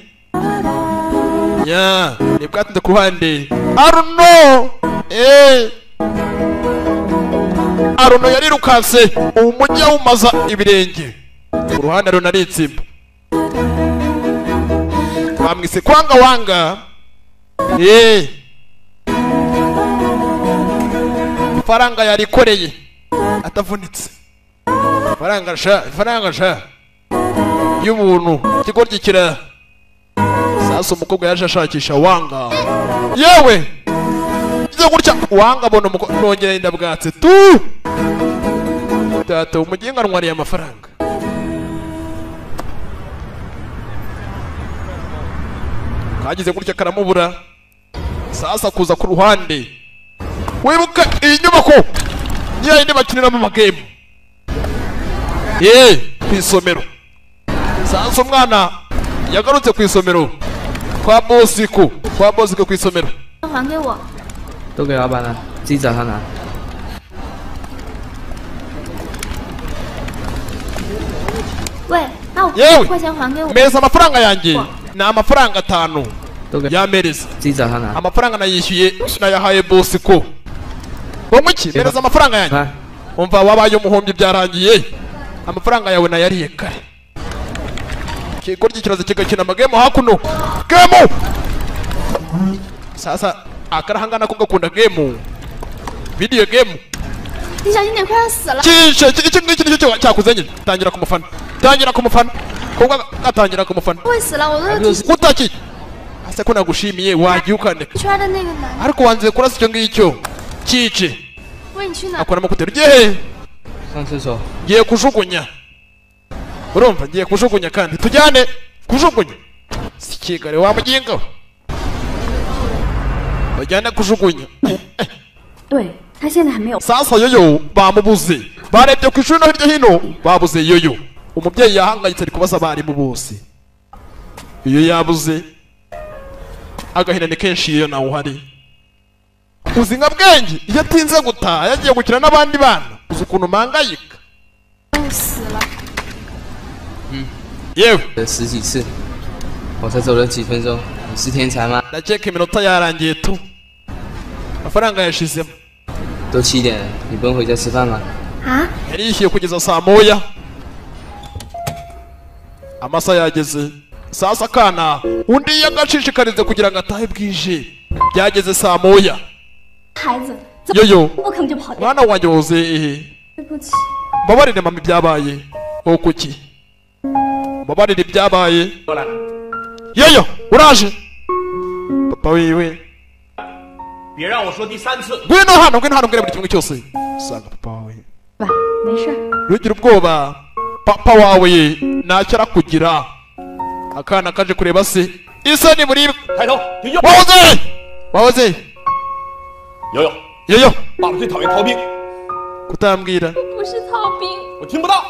Ya ni bwatinze ku ruhande Aruno. Aruno yarirukanse umujyi awumaza ibirenge. Ku ruhande Aruno aritsimba, bamwise kwanga wanga. Ifaranga yarikoreye atavunitse. Ifaranga sha, ifaranga sha y'ubuntu ikigoryi kira. Sasa umukobwa yaje ashakisha wanga. Yewe izo gutya wanga abona umukobwa nongera inda bwatse tu. Tata umuginga ntwariye amafaranga. Kagize gutya karamubura. Sasa kuza ku ruhande, wibuka iyi nyubako niyo yindi bakiniramo amagame ku isomero. Sasa umwana yagarutse ku isomero kwa Bosiko, kwa Bosiko ku isomero. Yewe meza amafaranga yanjye ni amafaranga 5 yamereza. Amafaranga nayishyuye nayahaye Bosiko. Womuki mereza amafaranga yanjye. Umva wabaye umuhombyi byarangiye, amafaranga yawe nayariye kare. Kigoryi kiraza kigakina amagame hakuno. Game! Sasa akarahangana ko gakunda game. Video game. Kishe iki ngiki nicyo cyakuzanye. Tangira kumufana. Tangira kumufana. Kobwa atangira kumufana. Kutaki. Ase ko nagushimiye wagiye ukandeka. Ariko wanze kurasa icyo ngicyo. Kice. Akoramo kutera ugiye. Ngiye kujugunya. Urumva ngiye kujugunya kandi tujyane kujugunya. Sikigare wa muginga. Bajyane kujugunya. Sasa Yoyo bamubuze. Barebye ku ishuri no hirya hino babuze Yoyo. Umubyeyi yahangayitse ari kubaza abarimu bose. Iyo yabuze agahinda ni kenshi iyo nawe uhari. Uzi nka bwenge iyo atinze gutaha yagiye gukina n'abandi bana, uzi ukuntu mangayika. Yewe 10几次，我才走了几分钟，你是天才吗？ ndakeka iminota yarangiye tu, amafaranga yashizemo. 都7点了，你不用回家吃饭吗？ Yari yishyuye kugeza saa moya, amasaha yageze. Sasa akana undi yagashishikarize kugira ngo atahe bwije, byageze saa moya. Yoyo mwana wanjye woze ehe, mbabarire mama ibyabaye. O kuki mbabarire ibyabaye. Yoyo uraje papa wiwe. Ngwino hano, ngwino hano mbwira buri kimwe cyose. Usanga papa wawe Ntugire ubwoba, papa wawe ntacyo arakugira. Akana kaje kureba se isoni muri wahoze wahoze. Yoyo. 爸爸最讨厌逃兵。 Kutambwira. 不是逃兵。 我听不到。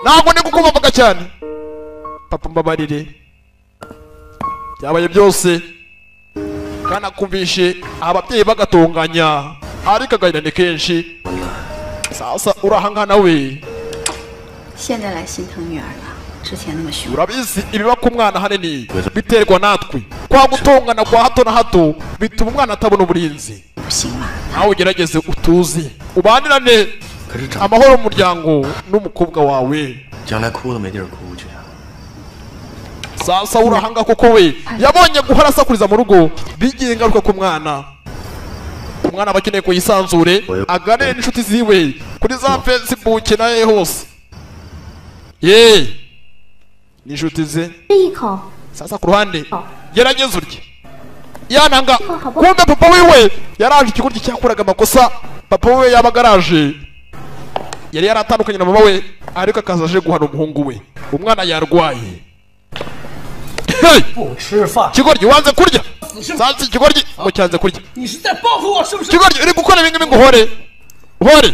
Ntabwo ndi kukubavuga cyane. Papa mbabarire. Byabaye byose. Kanakumvishe ababyeyi bagatonganya ariko agahinda ni kenshi. Sasa urahangana we. 现在来心疼女儿了，之前那么凶。 Urabizi ibiba ku mwana hanini biterwa natwe. Kwa gutongana kwa hato na hato bituma umwana atabona uburinzi. Nawe ugerageze utuzi ubanirane amahoro mu muryango n'umukobwa wawe. 将来哭都没地儿哭去。 Sasa urahanga kuko we yabonye guhora asakuriza mu rugo bigira ingaruka ku mwana. Umwana aba akeneye kuyisanzure aganire n'inshuti ziwe kuri za Facebook naye hose. Ye n'inshuti ze. Sasa ku ruhande gerageza urye yananga. Kumbe papa wiwe yaraje ikigoryi cyakoraga amakosa. Papa wiwe yabaga araje, yari yaratandukanye na mama we, ariko akaza aje guhana umuhungu we. Umwana yarwaye. Ikigoryi wanze kurya. Sasa ikigoryi ngo cyanze kurya. Ikigoryi uri gukora ibingibi ngo uhore uhore.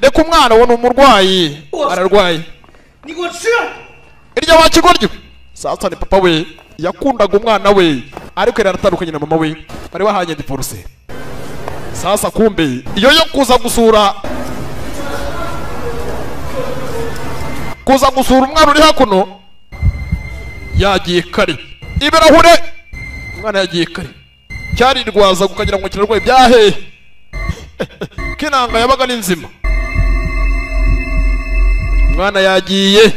Reka umwana ubona umurwayi ararwaye. Irya wa kigoryi. Sasa ni papa we yakundaga umwana we ariko yari yaratandukanye na mama we, bari bahanye divorce. Sasa kumbe iyo yo kuza gusura umwana uri hakuno yagiye kare. Ibirahure umwana yagiye kare cyarirwaza kukagira ngo kirarwaye byahe. Kinanga yabaga ni nzima. Umwana yagiye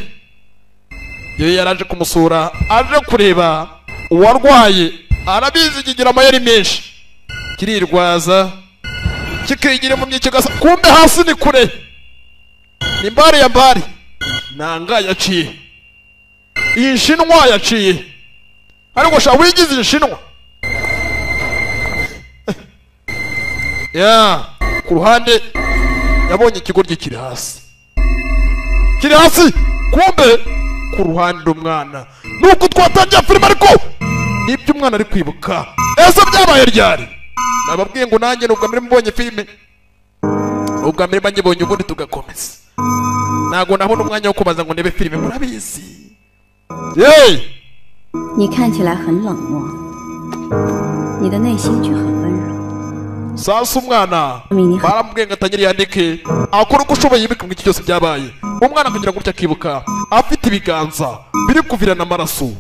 iyo yaraje kumusura aje kureba uwarwaye. Arabizi kigira amayeri menshi, kirirwaza kikigira mu myikigasa. Kumbe hasi ni kure, ni mbari ya mbari. Nanga yaciye inshinwa yaciye, ariko sha wigize inshinwa ya. Ku ruhande yabonye ikigoryi kiri hasi, kiri hasi. Kumbe ku ruhande umwana nuko twatangiye filime, ariko nibyo umwana ari kwibuka. Ese byabaye ryari? Nababwiye ngo nanjye nubwo mbere mbonye filime, ubwa mbere mbonye ubundi tugakomeza. Ntago nabona umwanya wo kubaza ngo ndebe filime, murabizi. Hey! 你看起来很冷漠，你的内心却很温柔。 Sasa umwana baramubwiye ngo atangire yandike akora uko ushoboye yibike mu iki cyose byabaye. Umwana kugira ngo utya akibuka afite ibiganza biri kuvirana amaraso.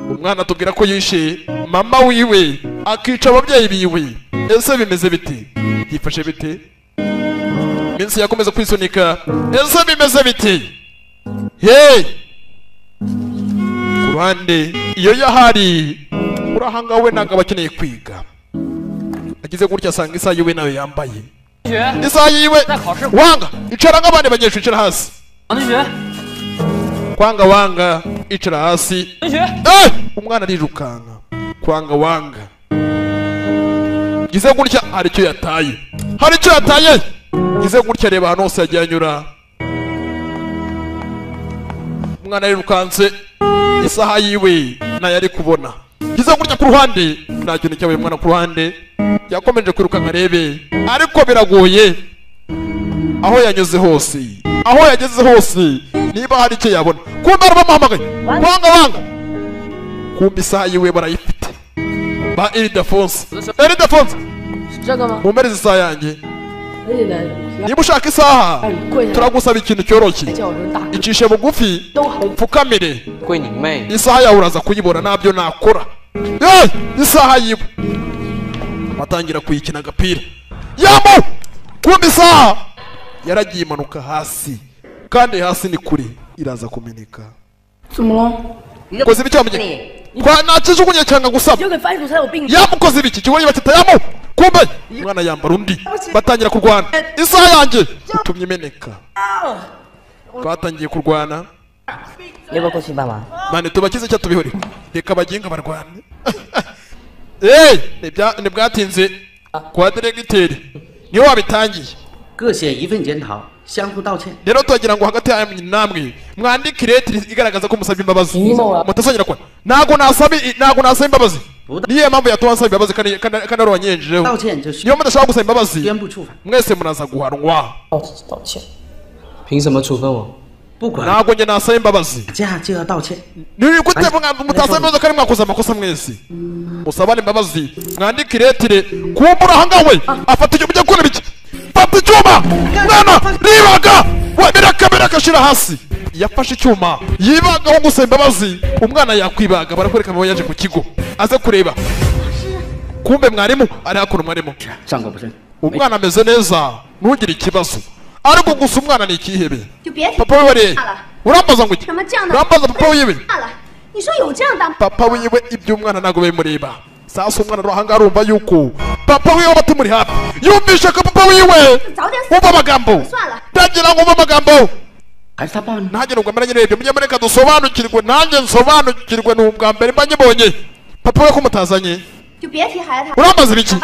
Umwana atubwira ko yishe mama wiwe akica ababyeyi biwe. Ese bimeze bite? Yifashe bite? Minsi yakomeza kwisunika. Ese bimeze bite? Hey! Ku ruhande iyo yahari urahanga we ntabwo abakeneye kwiga. Agize gutya asanga isaha yiwe nayo yambaye. Isaha yiwe wanga icara nk'abandi banyeshuri, icara hasi. Kwanga wanga icara hasi. Umwana arirukanka. Kwanga wanga. Gize gutya hari icyo yataye. Hari icyo yataye. Gize gutya reba ahantu hose yagiye anyura. Umwana arirukanse isaha yiwe nayo ari kubona. Gize gutya ku ruhande nta kintu cyabaye umwana ku ruhande. Yakomeje kwirukanka arebe, ariko biragoye. Aho yanyuze hose, aho yageze hose, niba hari icyo yabona. Kumbe bamuhamagaye. Wanga wanga. Kumbe isaha yiwe barayifite. Ba Ildefonse. Ildefonse. Mumpereze isaha yanjye. Niba ushaka isaha turagusaba ikintu cyoroshye. Icishe bugufi umfukamire. Isaha yawe uraza kuyibona, ntabyo nakora. Isaha yiwe batangira kuyikina agapira. Yamo! Kumbe isaha yaragiye imanuka hasi, kandi hasi ni kure, iraza kumeneka. Koze ibiki wamenye? Kwa nakijugunye cyanga gusaba. Yamukoze ibiki? Kigoyi batita yamo! Kumbe umwana yambara undi batangira kurwana. Isaha yanjye utumye imeneka. Batangiye kurwana. Mane tubakize cyo tubihore. Reka baginga barwane. Eh, ntibwatinze kwa diregiteri niwe wabitangiye. 各写一份检讨，相互道歉。 Rero turagira ngo hagati yanyu namwe mwandike iretire igaragaza ko musabye imbabazi. Mutazongera kwa. Ntago nasaba imbabazi. Niyo mpamvu yatuma nsaba imbabazi kandi ari uwanyenjejeho. Niyo mudashaka gusaba imbabazi mwese munaza guhanwa. 凭什么处分我？ Ntabwo njye nasaba imbabazi. Ni gute mutasaba imbabazi kandi mwakoze amakosa mwese? Musabane imbabazi, mwandike iretire. Kumbura ahangawe afata icyuma, ujya gukora ibiki? Fata icyuma mwana, ribaga we, biraka shira hasi. Yafashe icyuma yibagaho gusaba imbabazi. Umwana yakwibaga, barakwereka mama yaje ku kigo aze kureba. Kumbe mwarimu ari hakuno. Mwarimu, umwana ameze neza, ntugire ikibazo. Ariko gusa umwana ni ikihebe. Papa wiwe urambaza ngo iki? Urambaza papa wiwe? Papa wiwe iby'umwana ntabwo bimureba. Sasa umwana arahanga arumva yuko papa wiwe batumuri hafi. Yumvishe ko papa wiwe umva amagambo. Ndagira ngo umva amagambo. Nanjye nubwo mbere nyine mujye mureka dusobanukirwe, nanjye nsobanukirwe n'ubwa mbere mba nyibonye. Papa we ko mutazanye? Urambaza ibiki?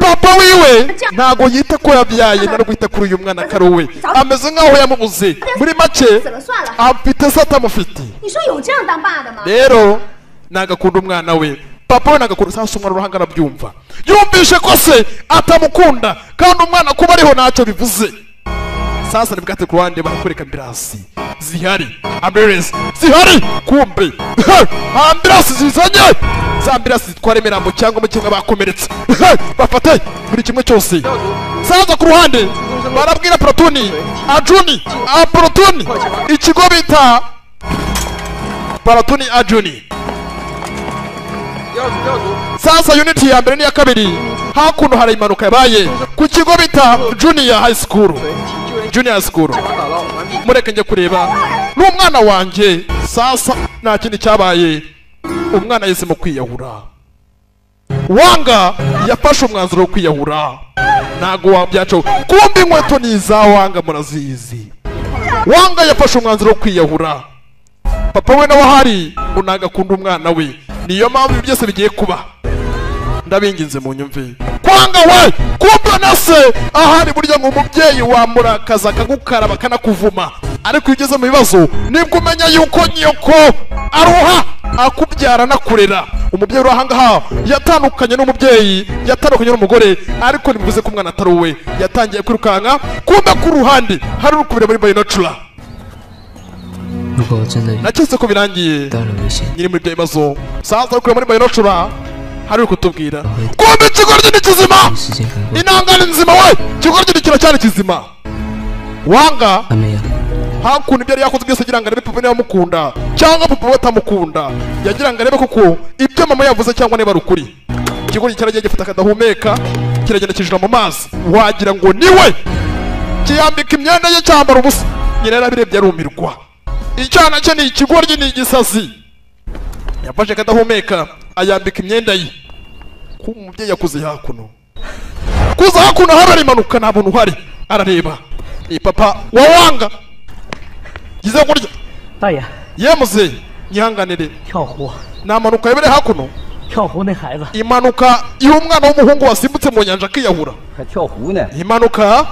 Papa wiwe ntago yita ko yabyaye, ntabwo yita kuri uyu mwana kari uwe. Ameze nkaho yamubuze. Muri make afite se atamufite. Rero nagakunda umwana we. Papa we nagakunda. Sasa umwana uruhanga arabyumva. Yumvishe ko se atamukunda kandi umwana kuba ariho ntacyo bivuze. Sasa nibwate ku ruhande barakwereka ambulance zihari. Ambulance zihari kumbe. Ambulance zizanye. Za ambulance zitwara imirambo cyangwa mu kimwe bakomeretse. Bafate buri kimwe cyose. Sasa ku ruhande barabwira platoon Ajuni, a platoon ikigo bita platoon Ajuni. Sasa unit ya mbere n'iya kabiri hakuno hari impanuka yabaye ku kigo bita Junior High School. Junior School. Mureke njye kureba n'umwana wanjye. Sasa nta kindi cyabaye, umwana yise mu kwiyahura. Wanga yafashe umwanzuro wo kwiyahura. Ntago wabyaco. Kumbe inkweto ni iza Wanga, murazizi. Wanga yafashe umwanzuro wo kwiyahura. Papa we nawe ahari ngo nagakunda umwana we. Niyo mpamvu byose bigiye kuba. Ndabinginze mu nyumve. Kwanga we kumbe na se ahari burya ngo umubyeyi wamurakaza akagukaraba kanakuvuma. Ariko iyo ugeze mu bibazo nibwo umenya yuko nyoko aruha akubyara nakurera. Umubyeyi uri ahangaha yatandukanye n'umubyeyi, yatandukanye n'umugore, ariko ntibivuze ko umwana atari uwe. Yatangiye kwirukanka, kumbe ku ruhande hari urukubira muri binocular. Naketse ko birangiye nyiri muri ibyo bibazo. Sasa urukubira muri binocular hari uri kutubwira kumbe ikigoryi ni kizima, intangane nzima we, ikigoryi ni kiracyari kizima. Wanga hakuntu ibyo yari yakoze byose agira ngo arebe papa niba amukunda cyangwa papa we atamukunda. Yagira ngo arebe koko ibyo mama yavuze cyangwa niba ari ukuri. Ikigoryi cyaragiye gifata akadahumeka, kiragenda kijira mu mazi, wagira ngo niwe. Kiyambika imyenda ye cyambara ubusa. Nyina yarabirebye arumirwa. Icyana cye ni ikigoryi, ni igisazi. Yafashe akadahumeka ayambika imyenda ye. Ku mubyeyi yakuze hakuno. Kuza hakuno harari impanuka nta buntu uhari. Arareba. Ni papa wa Wanga. Gize kurya. Yemuze nyihanganire. Namanuka yabere hakuno. Impanuka y'umwana w'umuhungu wasimbutse mu nyanja akiyahura. Impanuka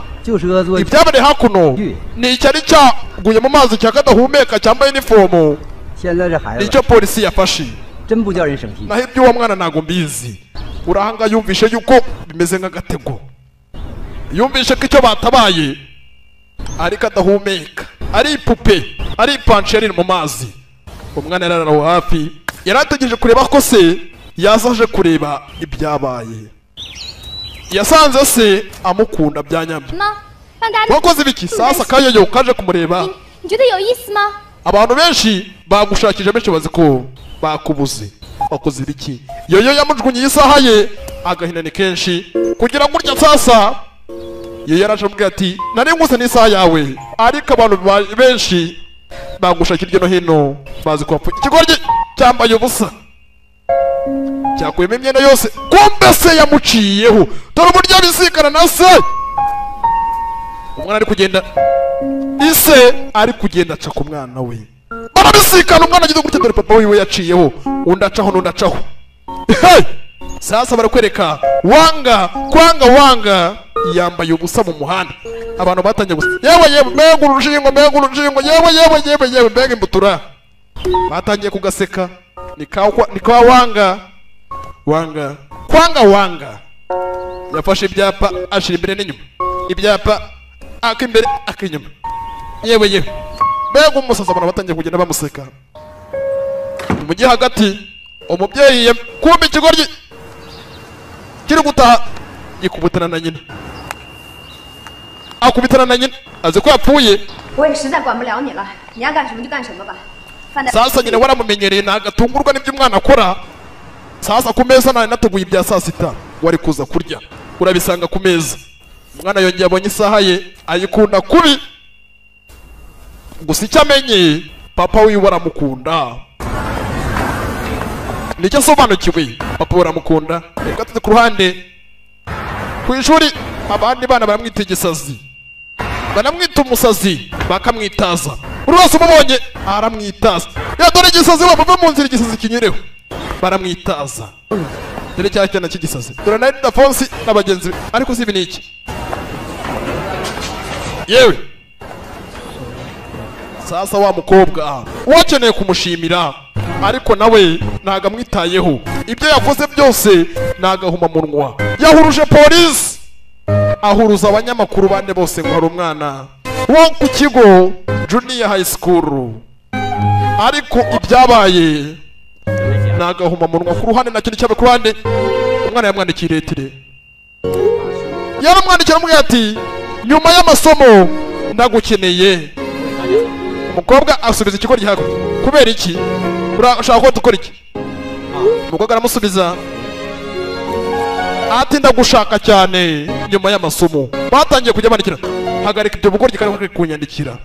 ibyabereye hakuno ni icyari cyaguye mu mazi cya kadahumeka cyambaye inifomo. Nicyo polisi yafashe. Naho iby'uwo mwana ntago mbizi. Urahanga yumvishe yuko bimeze nk'agatego. Yumvishe ko icyo batabaye ariko adahumeka, ari ipupe, ari ipanshi yari mu mazi. Umwana yari aho hafi, yarategereje kureba ko se yazaje kureba ibyabaye. Yasanze se amukunda byanyabyo. Wakoze ibiki? Sasa kayoyo kaje kumureba. Abantu benshi bagushakije, benshi bazi ko bakubuze. Wakoze ibiki? Yoyo yamujugunye isaha ye, agahinda ni kenshi kugira ngo urya. Sasa yoyo yaraje amubwira ati nari nkuze n'isaha yawe, ariko abantu benshi bagushakira hirya no hino bazi ko wapfuye. Ikigoryi cyambaye ubusa cyakuyemo imyenda yose, kumbe se yamuciyeho. Dore uburyo abisikana na se. Umwana ari kugenda, ise ari kugenda aca ku mwana we, barabisikana. Umwana agize gutya, dore papa wiwe yaciyeho, undi acaho n'undi acaho. Sasa barakwereka Wanga kwanga Wanga yambaye ubusa mu muhanda. Abantu batangiye gusa, yewe yewe mbega urushingo, mbega urushingo, yewe yewe yewe yewe mbega imbutura. Batangiye kugaseka. Ni kwa Wanga. Wanga kwanga wanga yafashe ibyapa ashira imbere n'inyuma, ibyapa akimbere akinyuma. Yewe yewe, mbega umusaza, abantu batangiye kugenda bamuseka mu mujyi hagati. Umubyeyi kumbe ikigoryi kiri gutaha gikubutana na nyina, akubitana na nyina azi ko yapfuye. 我也实在管不了你了，你爱干什么就干什么吧。 Sasa nyina waramumenyereye ntagatungurwa n'ibyo umwana akora. Sasa ku meza nari nateguye ibya saa sita, wari kuza kurya urabisanga ku meza. Umwana yongeye abonye isaha ye ayikunda kubi, gusa icyo amenye papa wiwe aramukunda, nicyo asobanukiwe, papa we aramukunda. Reka tuze ku ruhande ku ishuri, abandi bana baramwita igisazi, banamwita umusazi, bakamwitaza. Buri wese umubonye aramwitaza, ya dore igisazi, bava mu nzira igisazi kinyureho, baramwitaza. Dore cya cyana cy'igisazi, dore na Dafonsi na bagenzi be. Ariko si ibi ni iki? Yewe sasa wa mukobwa wakeneye kumushimira, ariko nawe ntago amwitayeho, ibyo yakoze byose nagahumamunwa. Yahuruje polisi, ahuruza abanyamakuru bane bose ngo hari umwana wo ku kigo Junior High School, ariko ibyabaye nagahumamunwa. Ku ruhande nta kintu cyabaye ku ruhande, umwana yamwandikiye iretire, yaramwandikiye aramubwira ati nyuma y'amasomo ndagukeneye. Umukobwa asubiza ikigo hakurya, kubera iki urashaka ko dukora iki? Umukobwa aramusubiza ati ndagushaka cyane nyuma y'amasomo. Batangiye kujya bandikira, hagarika ibyo bugoryi kandi kunyandikira,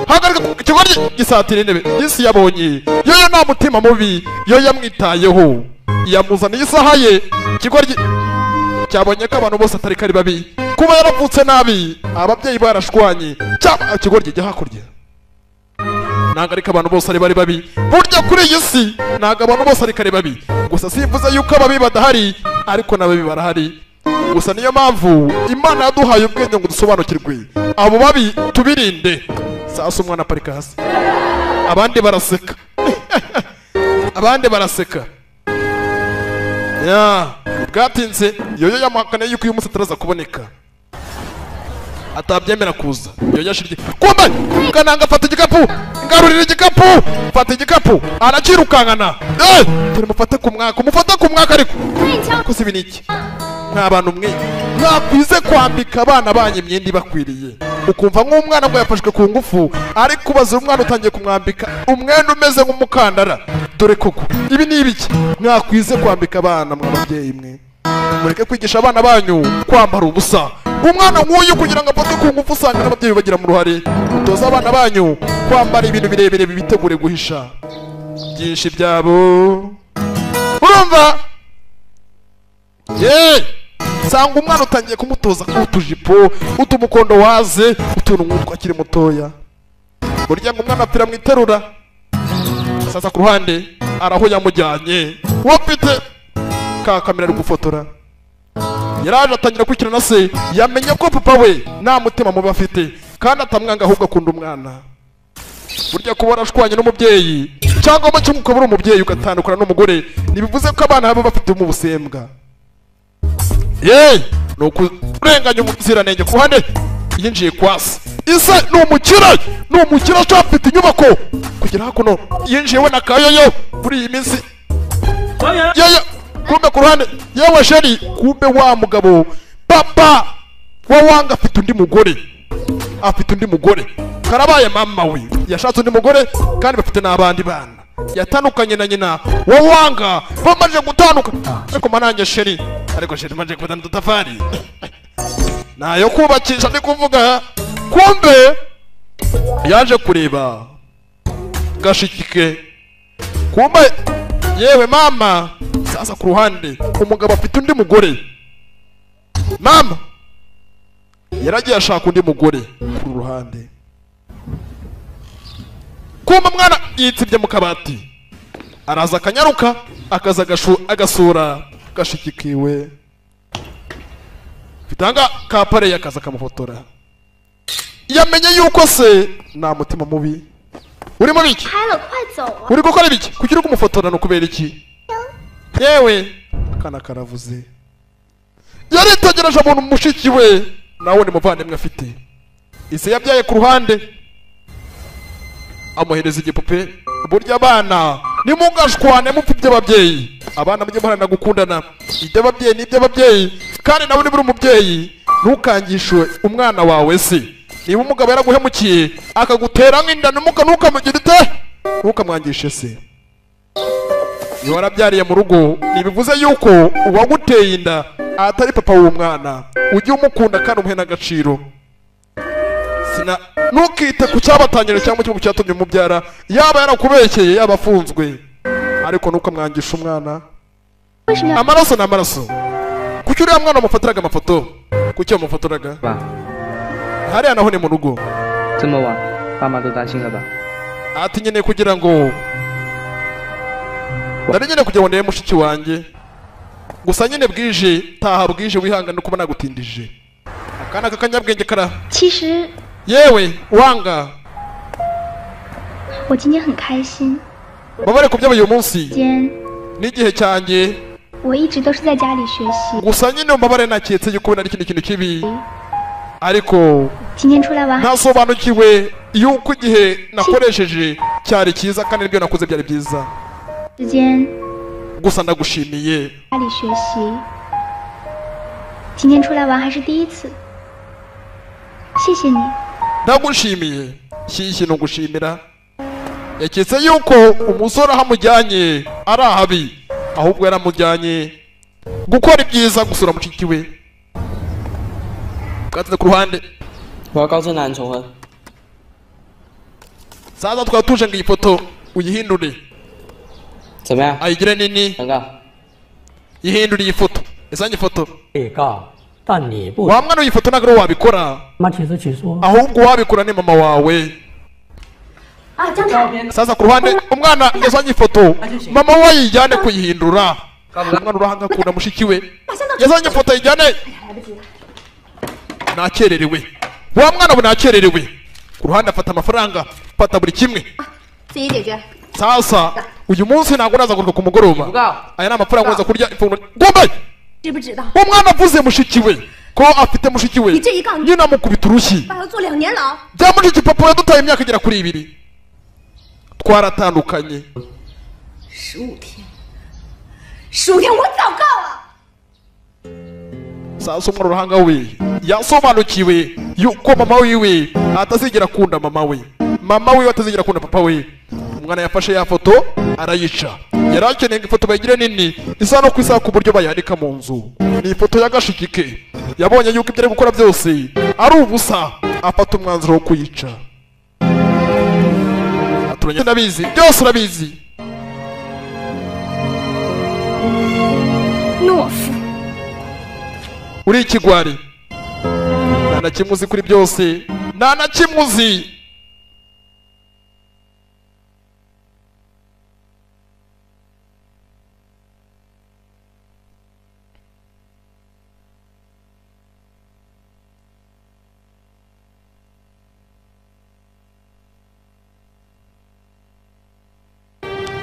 hagarika ikigoryi gisatira intebe. Isi yabonye yoyo nta mutima mubi, yo yamwitayeho, yamuzaniye isaha ye. Ikigoryi cyabonye ko abantu bose atari kari babi, kuba yaravutse nabi, ababyeyi barashwanye, cyaba ikigoryi jya hakurya. Ntabwo ariko abantu bose ari bari babi, burya kuri iyi si ntabwo abantu bose ari kare babi. Gusa simvuze yuko ababi badahari, ariko n'ababi barahari. Gusa niyo mpamvu Imana yaduhaye ubwenge ngo dusobanukirwe abo babi tubirinde. Sasa umwana aparika hasi, abandi baraseka abandi baraseka. Ya bwatinze, yoyo yamuhakane yuko uyu munsi ataraza kuboneka, atabyemera kuza. Yoyo yashirye kumbe kananga, fata igikapu, ngarurira igikapu, fata igikapu, arakirukankana. Turi mufate ku mwaka, umufate ku mwaka. Ariko ko si ibiniki nta bantu mwe mwakwize kwambika abana banyu imyenda ibakwiriye. Ukumva nk'umwana ngo yafashwe ku ngufu, ariko ubaza umwana utangiye kumwambika umwenda umeze nk'umukandara. Dore koko ibi ni ibiki? Mwakwize kwambika abana mwa babyeyi mwe, mureke kwigisha abana banyu kwambara ubusa. Umwana nk'uyu kugira ngo afatwe ku ngufu usanga n'ababyeyi bagira mu ruhare. Mutoze abana banyu kwambara ibintu birebire bibitegure guhisha byinshi byabo. Urumva ye sanga umwana utangiye kumutoza utujipo, utumukondo waze, utuntu nk'utwo akiri mutoya. Burya ngo umwana apfira mu iterura. Sasa ku ruhande araho yamujyanye, uwo mfite ka kamera ari gufotora. Yaraje atangira kwikirana se, yamenye ko papa we nta mutima mubi afite kandi atamwanga, ahubwo akunda umwana. Burya kuba warashwanye n'umubyeyi cyangwa mu cyumba ukaba uri umubyeyi ugatandukana n'umugore, ntibivuze ko abana baba bafite mu busembwa. Ye ni ukurenganya umuziranenge. Ku ruhande yinjiye kwasi isa ni umukire, ni umukire ashafite inyubako kugera hakuno. Yinjiye we na kayoyo kuri iyi minsi yewe. Kumbe ku ruhande yewe sheri, kumbe wa mugabo papa wa wanga afite undi mugore, afite undi mugore. Karabaye mama we yashatse undi mugore kandi bafite n'abandi bana. Yatandukanye na nyina wa wanga, bamaze gutandukana. Ariko manange sheri, ariko sheri maje kubana dutafari nayo kubakisha ndi kuvuga. Kumbe yaje kureba gashikike, kumbe yewe mama. Sasa ku ruhande umugabo afite undi mugore, mama yaragiye ashaka undi mugore ku ruhande. Kumbe mwana yitsibye mu kabati, araza akanyaruka akaza agasura gashikikiwe, fitanga kapare yakaza akamufotora. Yamenye yuko se nta mutima mubi uri muri iki, uri gukora ibiki, kuki uri kumufotora? Ni ukubera iki? Yewe Akana karavuze. Yaritegereje umuntu mushiki we nawe ni muvandimwe afite. Ise yabyaye ku ruhande amuhereza igipupe. Burya abana nimugashwane mupfa iby'ababyeyi. Abana mujye muharanira gukundana. Iby'ababyeyi ni iby'ababyeyi, kandi nawe niba uri umubyeyi ntukangishe umwana wawe se. Niba umugabo yaraguhemukiye akagutera nk'inda ntukamugira ute, ntukamwangishe se. Iyo warabyariye mu rugo ntibivuze yuko uwaguteye inda atari papa w'umwana. Ujye umukunda kandi umuhe n'agaciro. Ntukite ku cyabatangije cyangwa ku cyatumye umubyara, yaba yarakubekeye yaba afunzwe, ariko ntukamwangisha umwana. Amaraso ni amaraso. Kuki uriya mwana wamufatiraga amafoto? Kuki wamufotoraga? Hariya naho ni mu rugo. Ati nyine kugira ngo nari nyine kugira ngo ndebe mushiki wanjye gusa nyine bwije, taha bwije, wihangane kuba nagutindije. Akana k'akanyabwenge kara. Yewe wanga, babare ku by'uyu munsi n'igihe cyanjye. Gusa nyine mbabare naketse yuko ari ikindi kintu kibi, ariko ntasobanukiwe yuko igihe nakoresheje cyari cyiza kandi n'ibyo nakoze byari byiza. Gusa ndagushimiye. Ndagushimiye. Shyishyi no gushimira. Yaketse yuko umusore ahamujyanye ari ahabi, ahubwo yaramujyanye gukora ibyiza, gusura mushiki we. Katse ku ruhande. Sasa twatuje ngo iyi foto uyihindure. Ayigire nini? Ihindure iyi foto. Izanye foto. Wa mwana iyi foto ntabwo wabikora, ahubwo wabikora ni mama wawe. Sasa ku ruhande umwana yazanye ifoto, mama we ayijyane kuyihindura. Umwana urahanga akunda mushiki we, yazanye ifoto ayijyane. Nakererewe wa mwana we, nakererewe. Ku ruhande afata amafaranga, afata buri kimwe. Sasa uyu munsi ntabwo naza kuruka ku mugoroba. Aya ni amafaranga nza kurya ifunguro. Gombe! Umwana avuze mushiki we ko afite mushiki we, nyina amukubita urushyi. Bya mushiki papa yadutaye imyaka igera kuri 2 twaratandukanye. 15天我早够了。 Sasa umwana uruhanga we yasobanukiwe yuko mama wiwe atazigera akunda mama we, mama wiwe atazigera akunda papa we. Umwana yafashe ya foto arayica. Yari akeneye ngo ifoto bayigire nini isa no ku isaha ku buryo bayandika mu nzu. Ni ifoto y'agashiki ke. Yabonye yuko ibyo ari gukora byose ari ubusa, afata umwanzuro wo kuyica. Aturanye ndabizi byose urabizi. Uri ikigwari, nta na kimwe uzi kuri byose, nta na kimwe uzi.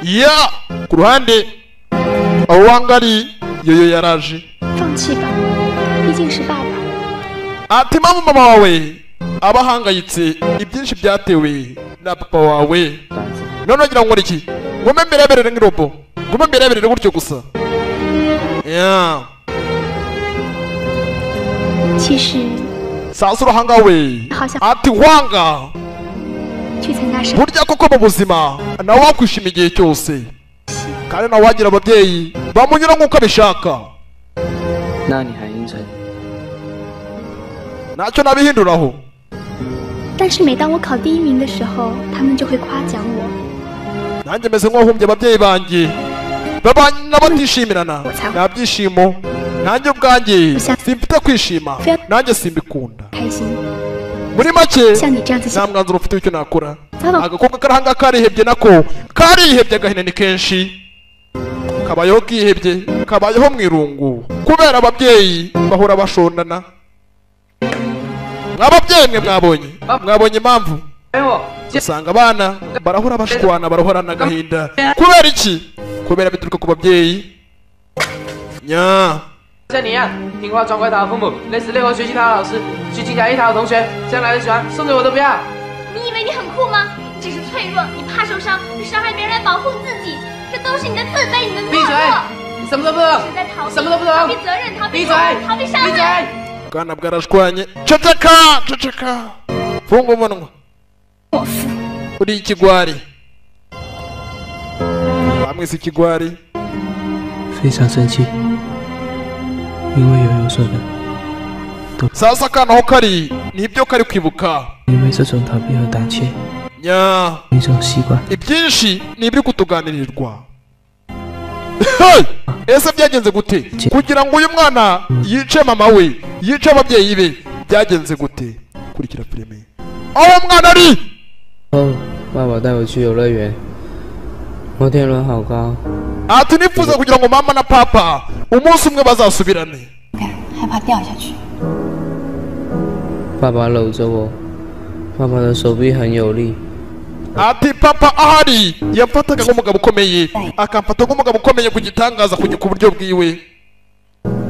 Ya ku ruhande aho wangari yoyo yaraje. Ati mama, mama wawe abahangayitse ibyinshi byatewe na papa wawe. None ngira ngo iki ngume mbireberere nk'irobo, ngume mbireberere gutyo gusa. Ya sasa uruhanga we ati wanga burya koko mu buzima nawe wakwishima igihe cyose, kandi nawe wagira ababyeyi bamunyura nk'uko abishaka. Ntacyo nabihinduraho. Nanjye meze nk'uwahumbye ababyeyi banjye babana batishimirana, nta byishimo. Nanjye ubwanjye simfite kwishima, nanjye simbikunda. Muri make nta mwanzuro ufite w'icyo nakora. Agakobwa karahanga karihebye, nako karihebye agahina ni kenshi, kabayeho kihebye, kabayeho mu irungu kubera ababyeyi bahora bashondana. Mwababyeyi mwe mwabonye impamvu usanga abana barahora bashwana, barahorana agahinda. Kubera iki? Kubera bituruka ku babyeyi. Nya. 像你一样听话、装乖、讨好父母，累死累活学习讨好老师，虚情假意讨好同学，将来的喜欢送给我都不要。你以为你很酷吗？你只是脆弱，你怕受伤，你伤害别人来保护自己，这都是你的自卑，你的懦弱。闭嘴！你什么都不懂，什么都不懂，逃避责任，逃避闭嘴，逃避伤害。 Bwana bwarashwanye. Ceceka, ceceka. Funga umunwa. Uri ikigwari. Bamwise ikigwari. 非常生气。 因为悠悠说的 Sasa akana aho kari nibyo kari kwibuka. 因为这种逃避和胆怯 Nya. 一种习惯。 Ibyinshi ni ibiri kutuganirirwa. Ese byagenze gute kugira ngo uyu mwana yice mama we, yice ababyeyi be? Byagenze gute? Kurikira filime aho umwana ari. 哦，爸爸带我去游乐园，摩天轮好高。 Ati nifuza kugira ngo mama na papa umunsi umwe bazasubirane. 害怕掉下去。 爸爸搂着我，爸爸的手臂很有力。 Ati papa ahari yamfataga nk'umugabo ukomeye, akamfata nk'umugabo ukomeye ku gitangaza ku buryo bwiwe.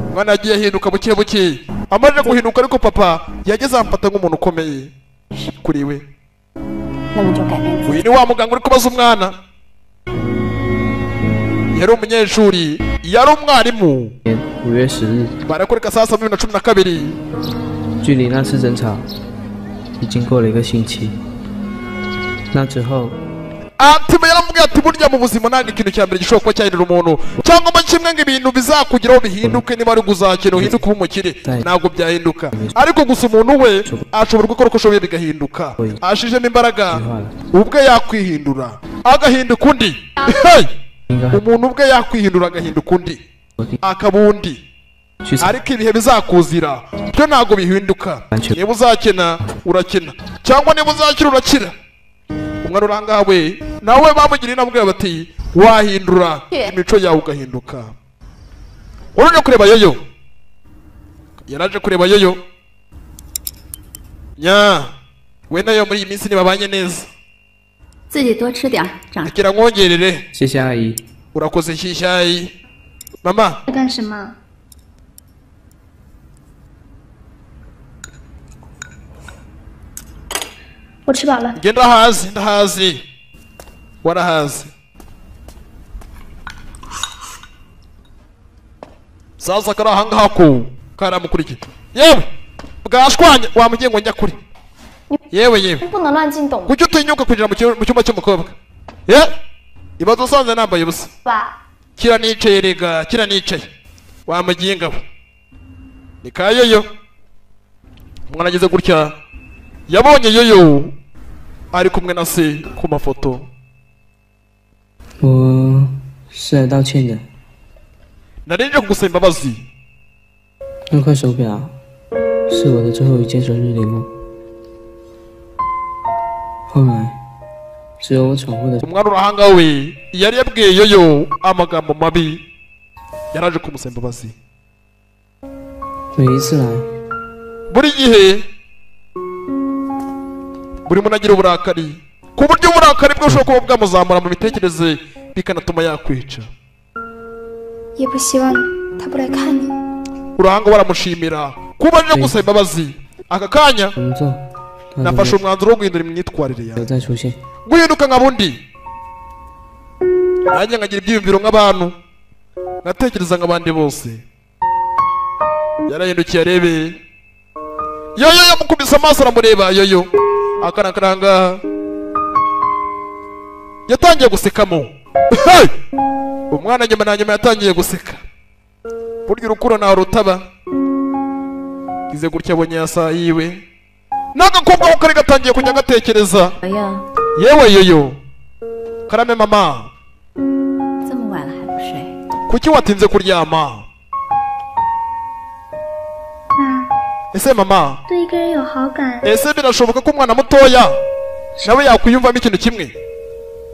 Umwana yagiye ahinduka buke buke, amaze guhinduka ariko papa yageze amfata nk'umuntu ukomeye kuri we. Uyu ni wa muganga uri kubaza umwana. Yari umunyeshuri, yari umwarimu. 5月10日 Barakwereka sasa 2012. 距离那次争吵已经过了一个星期。那之后 Ati yaramubwiye ati burya mu buzima ntabwo ikintu cya mbere gishobora kuba cyahindura umuntu cyangwa mo kimwe ngo ibintu bizakugeraho bihinduke, niba ari kuzakina uhinduke ube umukire ntabwo byahinduka, ariko gusa umuntu we ashobora gukora uko ashoboye bigahinduka, ashijemo imbaraga ubwe yakwihindura agahinduka undi. Umuntu ubwe yakwihindura agahinduka undi akaba undi, ariko ibihe bizakuzira byo ntabwo bihinduka. Niba uzakina urakina, cyangwa niba uzakira urakira. Umwana urangaha we nawe bamugiriye inama bati wahindura imico yawe ugahinduka. Uraje kureba yoyo, yaraje kureba yoyo. Nya we nayo muri iyi minsi ntibabanye neza. 自己多吃点，长。 Akira nkongerere. 谢谢阿姨。 Urakoze shishayi. Mama. 在干什么？我吃饱了。 Nge ndahazi, ndahazi. Warahazi. Sasa kari ahangaha ko karamukurikiye. Yewe bwashwanye wamugiye ngo njya kure. Yewe yewe. 不能乱进懂。 Kuki utinyuka kwinjira mu cyumba cy'umukobwa? Ye? Ibazo usanze nambaye ubusa. Kira nicaye rega, kira nicaye. Wamugiye ngabo. Ni kayoyo. Umwana ageze gutya yabonye yoyo ari kumwe na se ku mafoto. 我是来道歉的。 Nari nje kugusaba imbabazi. 那块手表是我的最后一件生日礼物。后来只有我闯祸的。 Umwana urahanga we yari yabwiye yoyo amagambo mabi, yaraje kumusaba imbabazi. 每一次来， buri gihe buri muntu agira uburakari, ku buryo uburakari bwe bushobora kuba bwamuzamura mu mitekerereze bikanatuma yakwica. 也不希望他不来看你。 Urahanga baramushimira kuba aje gusaba imbabazi. Aka kanya nafashe umwanzuro wo guhindura imyitwarire yawe, 再出现。 guhinduka nka bundi, nanjye nkagira ibyiyumviro nk'abantu, ngatekereza nk'abandi bose. Yarahindukiye arebe yoyo, yamukubise amaso aramureba yoyo. Akana karanga yatangiye gusekamo. Umwana nyuma na nyuma yatangiye guseka. Burya urukundo ntaho rutaba. Ize gutya abonye yasa yiwe n'agakobwa ko kari gatangiye kujya gatekereza. Yewe yoyo, karame mama, 这么晚了还不睡？ kuki watinze kuryama? Ese mama, 对一个人有好感， ese birashoboka ko umwana mutoya nawe yakwiyumvamo ikintu kimwe,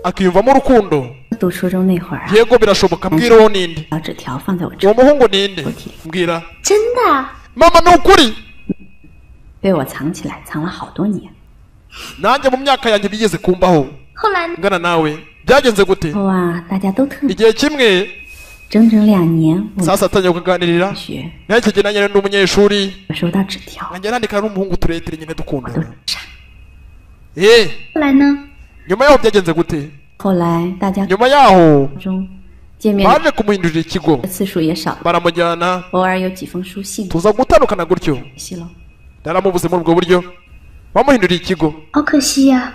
akiyumvamo urukundo? 读初中那会儿啊， Yego birashoboka. Mbwira uwo ninde? 小纸条放在我 Uwo muhungu ninde? Mbwira. 真的？ Mama ni ukuri. 被我藏起来，藏了好多年。 Nanjye mu myaka yanjye bigeze kumbaho. 后来呢？ Ngana nawe byagenze gute? 后啊，大家都特 Igihe kimwe 整整2年，我 Sasa atangiye kuganirira n'icyo gihe nanjye ndi umunyeshuri 收到纸条， nkanjye nandika n'umuhungu turetire nyine dukundana. 后来呢？ Nyuma yaho byagenze gute? 后来大家 Nyuma yaho 中见面 baje kumuhindurira ikigo 的次数也少了， baramujyana 偶尔有几封书信 tuza gutandukana gutyo. 联系了。 Naramubuze muri ubwo buryo bamuhinduriye ikigo. 好可惜呀。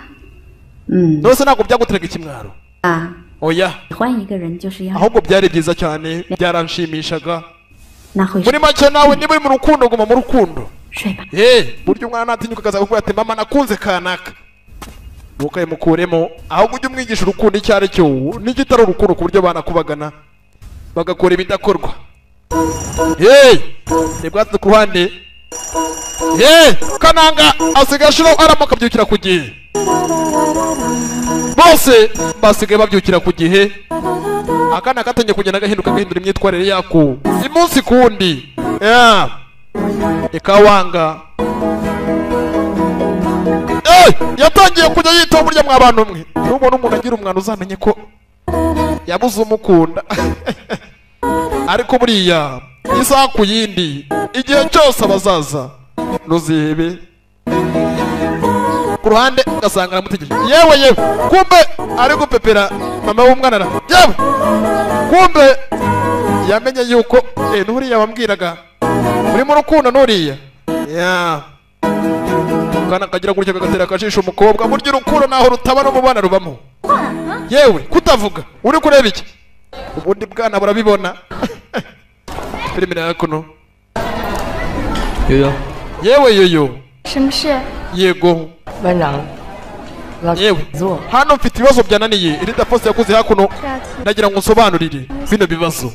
Nose ntabwo byaguteraga ikimwaro? 啊， Oya, 喜欢一个人就是要 ahubwo byari byiza cyane, byaranshimishaga. 那会 Muri make nawe niba uri mu rukundo guma mu rukundo. 睡吧。 Buryo umwana natinyuka akaza kukubwira ati mama nakunze kanaka, ntukayimukuremo, ahubwo ujye umwigisha urukundo icyo ari cyo n'igitari urukundo, ku buryo banakubagana bagakora ibidakorwa. Ni bwatsi ku ruhande. Kananga asigaye ashiraho aramuka akabyukira ku gihe. Bose basigaye babyukira ku gihe. Akana katangiye kugenda gahinduka gahindura imyitwarire yako umunsi ku wundi. Ikawanga yatangiye kujya yitaho burya mwa bantu mwe. Nubona umuntu agira umwana uzamenye ko yabuze umukunda. Ariko buriya isaha ku yindi igihe cyose abazaza ntuzihebe. Ku ruhande ugasanga aramutegereje. Yewe yewe, kumbe ari gupepera mama w'umwana ara. Yewe kumbe yamenye yuko nuriya wambwiraga uri mu rukundo nuriya. Kana kagira gutya kagatera akajisho umukobwa. Burya urukundo naho rutaba no mu bana rubamo. Yewe kutavuga uri kureba iki? Ubundi bwana burabibona. Filime yakuno. Yoyo. Yewe yoyo. 什么事？ Yego. 班长，老 Yewe hano mfite ibibazo byananiye. Irida post yakuze hakuno, ndagira ngo nsobanurire bino bibazo.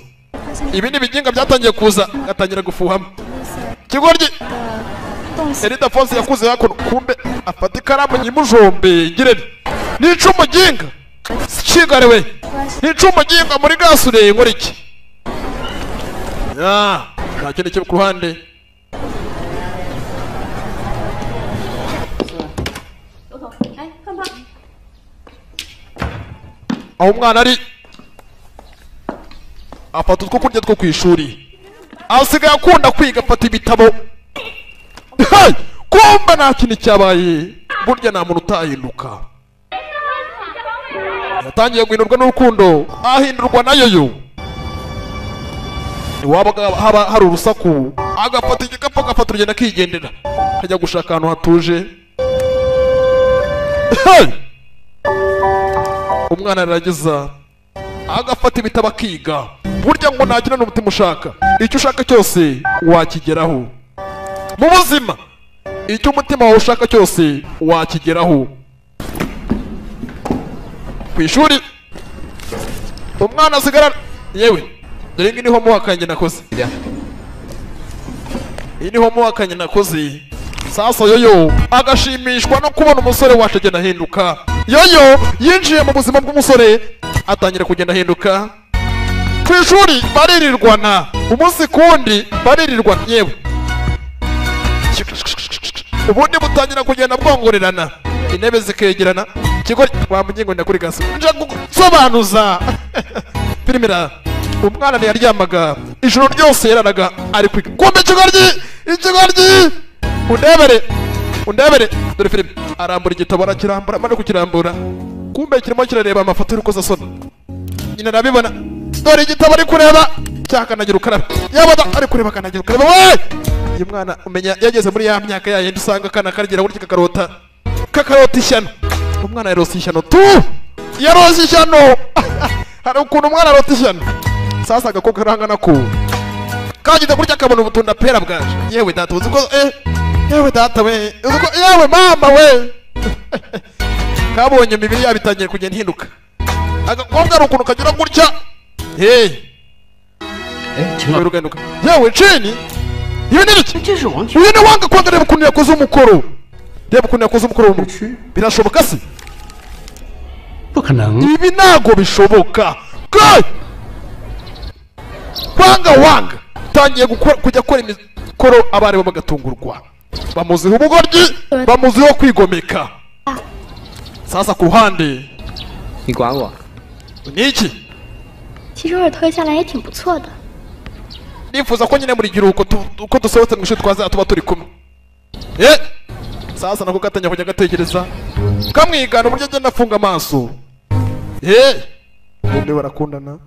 Ibi ni ibiginga byatangiye kuza gatangira gufuhamo. Kigoryi Erida Fonse yakuze hakuno, kumbe afata ikaramu nyimujombe ngirebe nica umuginga sikigarewe nica umuginga muri gasure nkora iki? Nta kindi kiri ku ruhande. Aho umwana ari afata utwo kurya two ku ishuri, asigaye akunda kwiga afata ibitabo. Kumba nta kintu cyabaye, burya nta muntu utahinduka. Yatangiye guhindurwa n'urukundo, ahindurwa na yoyo. Iwabo haba hari urusaku, agafata igikapu agafata urugendo akigendera, akajya gushaka ahantu hatuje. Umwana arageza agafata ibitabo akiga. Burya ngo ntagira n'umutima ushaka, icyo ushaka cyose wakigeraho mu buzima. Icyo umutima wawe ushaka cyose wakigeraho. Ku ishuri umwana asigara. Yewe dore ngi niho muhakanye nakoze. Iyi niho muhakanye nakoze. Sasa yoyo agashimishwa no kubona umusore wacu agenda ahinduka. Yoyo yinjiye mu buzima bw'umusore atangira kugenda ahinduka. Ku ishuri baririrwana umunsi kundi, baririrwana. Yewe ubundi butangira kugenda bwongorerana, intebe zikegerana. Ikigo bamugingo ndakuri gasi nje gusobanuza filimira. Umwana ntiyaryamaga ijoro ryose yararaga ari kwiga. Kumbe ikigoryi ikigoryi, undebere undebere. Dore filime arambura igitabo arakirambura, amara kukirambura kumbe kirimo kirareba amafoto y'urukozasoni. Nyina arabibona, dore igitabo ari kureba cyakanagira ukarabe. Yabada ari kureba akanagira ukarabe. We uyu mwana umenya yageze muri ya myaka yayindi usanga akana kagira gutya kakarota kakarota ishyano. Umwana yarose ishyano tu, yarose ishyano. Hari ukuntu umwana arota ishyano. Sasa agakobwa karangana ko kagize gutya akabona ubutunda pera bwaje. Yewe data uzi ko yewe data we uzi ko yewe mama we. Kabonye imibiri yabo itangiye kugenda ihinduka. Agakobwa ari ukuntu kagira gutya. Yewe chini ibi ni iki? Uyu ni wanga kwanga. Reba ukuntu yakoze umukoro, reba ukuntu yakoze umukoro. Birashoboka se? Ibi ntago bishoboka. Wanga wanga tangiye kujya gukora imikoro, abarimu bagatungurwa, bamuziho ubugoryi, bamuziho kwigomeka. Sasa ku ruhande ni iki? 其实偶尔偷下来也挺不错的。 Nifuza ko nyine muri giruko uko dusohotse mu ishuri twazaba tuba turi kumwe. Sasa nako gatangiye kujya gatekereza kamwigana uburyo agenda afunga amaso. Ubundi barakundana.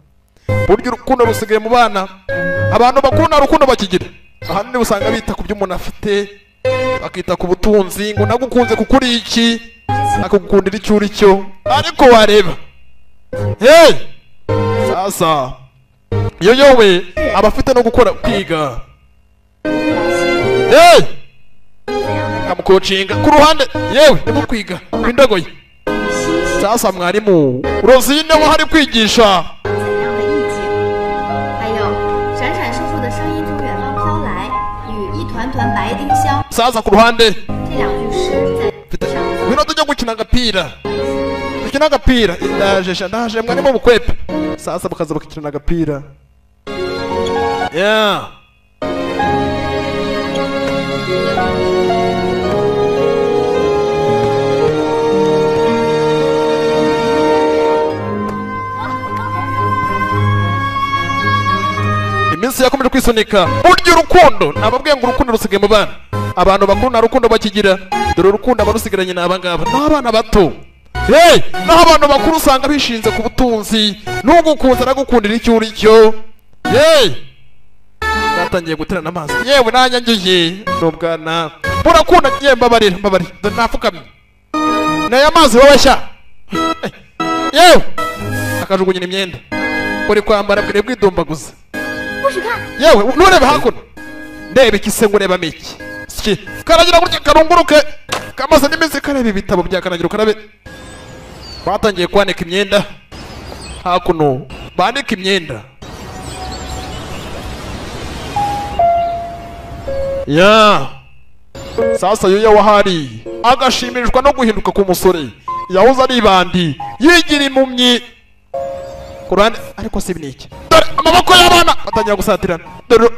Burya urukundo rusigaye mu bana. Abantu bakunda urukundo bakigira. Ahanini usanga bita ku byo umuntu afite, bakita ku butunzi, ngo nagukunze kuko uri iki, akagukundira icyo uri cyo. Ariko wareba. Sasa yoyowe abafite no gukora kwiga. Amukocinga ku ruhande yewe ndimo kwiga indogoye. Sasa mwarimu Rosine we hari kwigisha. Sasa ku ruhande ngwino tujya gukina agapira. Dukina agapira ndaje ndaje mwarimu bukwepe. Sasa bakaza bakikina agapira. Yeah. Iminsi yakomeje kwisunika. Burya urukundo nababwiye ngo urukundo rusigaye mu bana. Abantu bakuru nta rukundo bakigira. Dore urukundo abarusigaranye n'aba ngaba n'abana bato. Naho abantu bakuru usanga bishinze ku butunzi, n'ugukunze aragukundira icyo uri cyo. Natangiye guterana amazi. Yewe nanyangiye n'ubwana. Burakunda ngiye mbabarira mbabarira. Nafukamye. Nayo amazi babashya. Yewe akajugunya imyenda. Uri kwambara bwire bwidumbaguza. Yewe nureba hakuno. Ndebe ikise ngo ureba miki. Siki karagira gutya karunguruke. Kamaze n'iminsi kareba ibitabo bya karagira ukarabe. Batangiye kwanika imyenda. Hakuno bandika imyenda. Ya sasa yoyo wahari agashimishwa no guhinduka ku musore yahoze ari ibandi yigira impumyi kurande. Ariko si ibiniki dore amaboko y'abana batangira gusatirana. Dore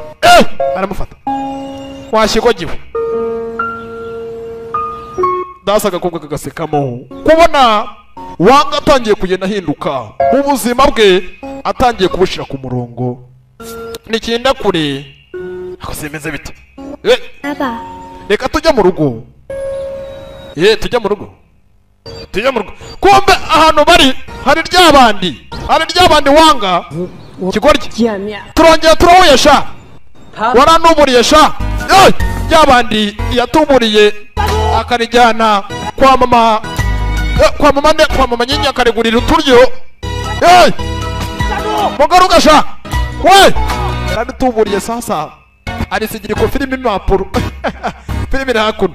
aramufata washigogiwe. Dasa agakobwa kagasekamo kubona Wanga atangiye kugenda ahinduka mu buzima bwe, atangiye kubushira ku murongo. Nikinda kure akosemeze bite. Reka tujya mu rugo. Tujya mu rugo. Tujya mu rugo. Kumbe ahantu bari hari ryabandi. Hari ryabandi Wanga. Kigoryi. Turongera turahuye sha. Waranuburiye sha. Ryabandi yatuburiye akarijyana kwa mama. Kwa mama ne kwa mama nyinya akarigurira uturyo. Mugaruka sha. We! Yaranutuburiye sasa. Arisigira ko filime impapuro. Filime iri hakuno.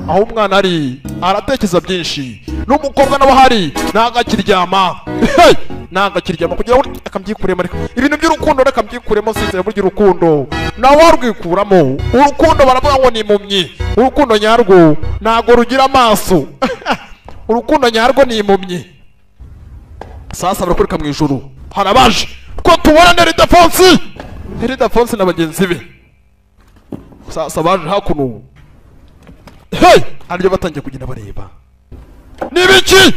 Aho umwana ari aratekereza byinshi. N'umukobwa nawe ahari nagakiryama. Nagakiryama kugira ngo akamyikuremo. Ariko ibintu by'urukundo reka mbyikuremo, sinzira burya urukundo nawe warwikuramo. Urukundo baravuga ngo ni impumyi. Urukundo nyarwo ntago rugira amaso. Urukundo nyarwo ni impumyi. Sasa barakurika mu ijuru. Harabaje ko tubona Neridafonsi. Neridafonsi na bagenzi be. Sasa baje hakuno. Aribyo batangiye kugenda bareba. Nibiki?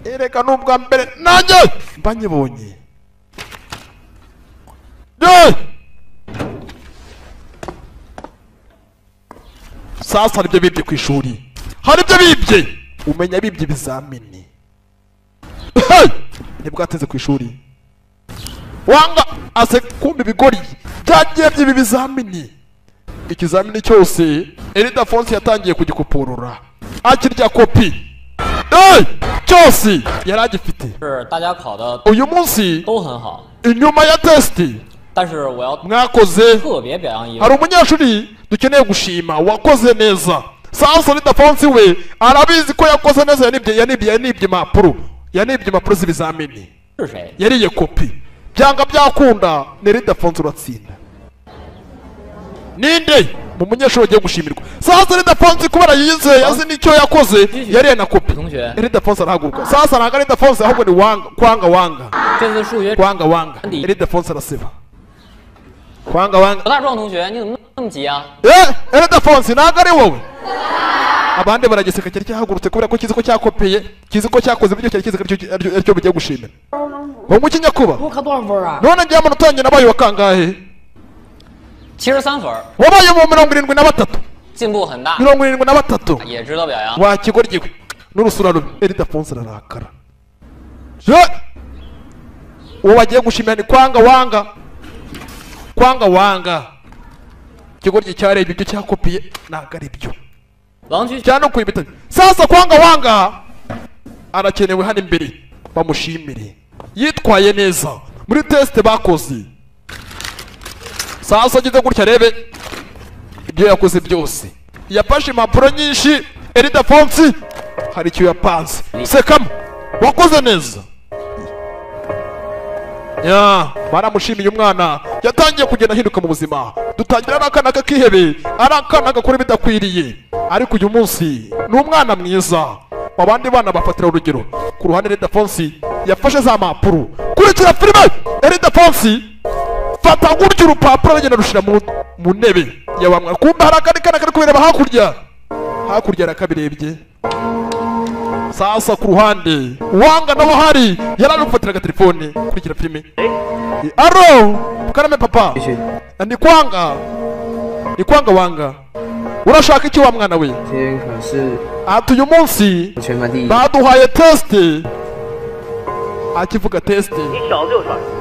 Ereka nubwa mbere nanjye mbanyibonye. Sasa aribyo bibye ku ishuri. Hari ibyo bibye. Umenya bibye ibizamini. Nibwo ateze ku ishuri. Wanga ase kumbi ibigori byagiye by'ibi bizamini. Ikizamini cyose Eridafonsi yatangiye kugikoporora. Akirya kopi. Cyose yaragifite. Uyu munsi inyuma ya testi mwakoze hari umunyeshuri dukeneye gushima wakoze neza. Sasa Eridafonsi we arabizi ko yakoze neza, yanibye impapuro. Yanibye impapuro z'ibizamini. Yariye kopi. Byanga byakunda Neridafonsi uratsinda. Ninde mu munyeshuri wagiye gushimirwa? Sasa Eridafonsi kubera yizeye yazi nicyo yakoze yariye na kopi. Eridafonsi arahaguruka. Sasa ntabwo Eridafonsi ahubwo ni Wanga, kwanga Wanga. Kwanga Wanga. Eridafonsi araseba. Kwanga Wanga. Eridafonsi ntabwo ari wowe. Abandi baragiseka cyari cyahagurutse kubera ko kizi ko cyakopeye, kizi ko cyakoze ibyo cyari kizi aricyo bigiye gushimira. Ngo muki nyakuba? None ngiye amanota yanjye nabaye wa kangahe? 73分。 Wabaye mu 73. 进步很大。 73. 也值得表扬。 Wa kigoryi we. N'urusura rubi. Eridafonse ararakara. Uwo bagiye gushimira ni kwanga wanga. Kwanga wanga. Ikigoryi cyarebye ibyo cyakopiye ntabwo ari byo. Cyane kwibita. Sasa kwanga wanga arakenewe hano imbere bamushimire. Yitwaye neza muri test bakoze. Sasa agize gutya rebe ibyo yakoze byose. Yafashe impapuro nyinshi Eridafonsi hari icyo yapanze. Sekamo wakoze neza. Ya, baramushimiye umwana yatangiye kugenda ahinduka mu buzima. Dutangira n'akana kakihebe, ari akana gakora bidakwiriye. Ariko uyu munsi ni umwana mwiza. Abandi bana bafatira urugero. Ku ruhande Eridafonsi yafashe za mpapuro. Kurikira filime Eridafonsi fata gutyo urupapuro aragenda rushira mu ntebe ya bamwe. Kumbe hari akandi kana kari kubireba hakurya. Hakurya arakabirebye. Sasa ku ruhande wanga naho hari yararufatiraga telefone kurikira filime. Aro karame papa ndi kwanga ni kwanga wanga urashaka iki wa mwana we? Ati uyu munsi baduhaye test. Akivuga test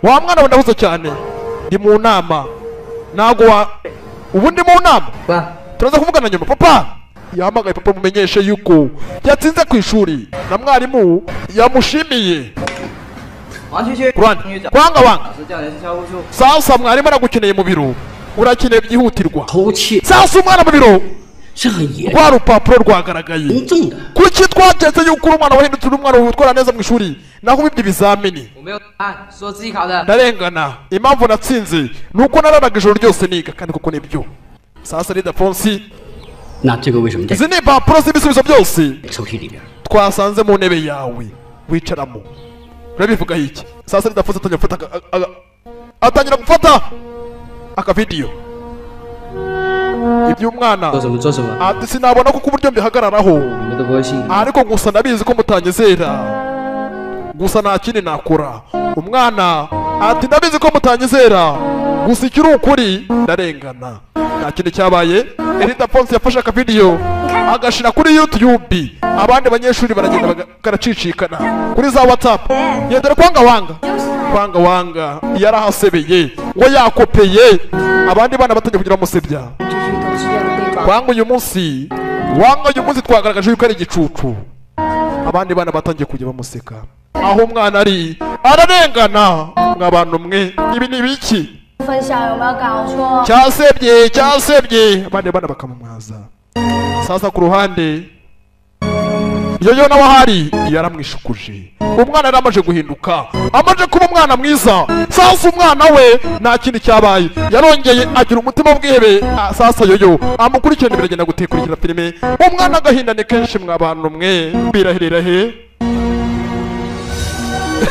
wa mwana we ndahuze cyane ndi mu nama nago wa ubu ndi mu nama turaza kuvugana nyuma papa. Yahamagaye papa mumenyeshe yuko yatsinze ku ishuri na mwarimu yamushimiye. Kwanga wanga. Sasa mwarimu aragukeneye mu biro, urakeneye byihutirwa. Sasa umwana mu biro rwa rupapuro rwagaragaye. Kuki twaketse yuko uri umwana wahindutse uri umwana witwara neza mu ishuri naho wibye ibizamini? Ndarengana. Impamvu natsinze nuko nararaga ijoro ryose niga kandi kuko nibyo. Sasa Eridafonsi izi ni impapuro z'ibisubizo byose twasanze mu ntebe yawe wicaramo. Urabivuga iki? Sasa Eridafonsi atangira gufata akavidiyo iby'umwana. Ati sinabona kuko uburyo mbihagararaho, ariko gusa ndabizi ko mutanyizera, gusa nta kindi nakora. Umwana ati ndabizi ko mutanyizera, gusa ikiri ukuri ndarengana. Nta kindi cyabaye. Eridafonsi yafashe akavidiyo agashira kuri YouTube. Abandi banyeshuri baragenda karacicikana kuri za WhatsApp. Yendera kwanga wanga. Kwanga wanga yarahasebeye ngo yakopeye. Abandi bana batangiye kugira musebya. Kwanga uyu munsi, wanga uyu munsi twagaragaje yuko ari igicucu. Abandi bana batangiye kujya bamuseka. Aho umwana ari ararengana mwabantu mwe ibi ni biki? Cyasebye cyasebye abandi bana bakamumwaza. Sasa ku ruhande yoyo nawe ahari yaramwishukuje. Umwana yaramaje guhinduka, amaje kuba umwana mwiza. Sasa umwana we nta kindi cyabaye, yarongeye agira umutima w'ubwihebe. Sasa yoyo amukurikirana biragenda gutekurikira filime. Umwana agahinda ni kenshi mwabantu mwe birahirira he.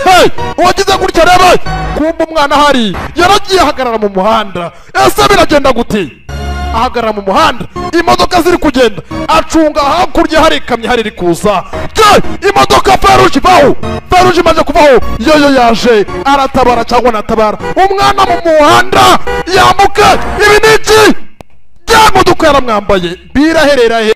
Hey, wagize gutya reba kumba umwana ahari yaragiye ahagarara mu muhanda. Ese biragenda gute? Ahagarara mu muhanda imodoka ziri kugenda, acunga hakurya hari ikamyo hari iri kuza. Imodoka feruje ivaho, feruje imaze kuvaho, yoyo yaje aratabara cyangwa natabara umwana mu muhanda yambuka. Ibi ni iki? Ya modoka yaramwambaye biraherera he.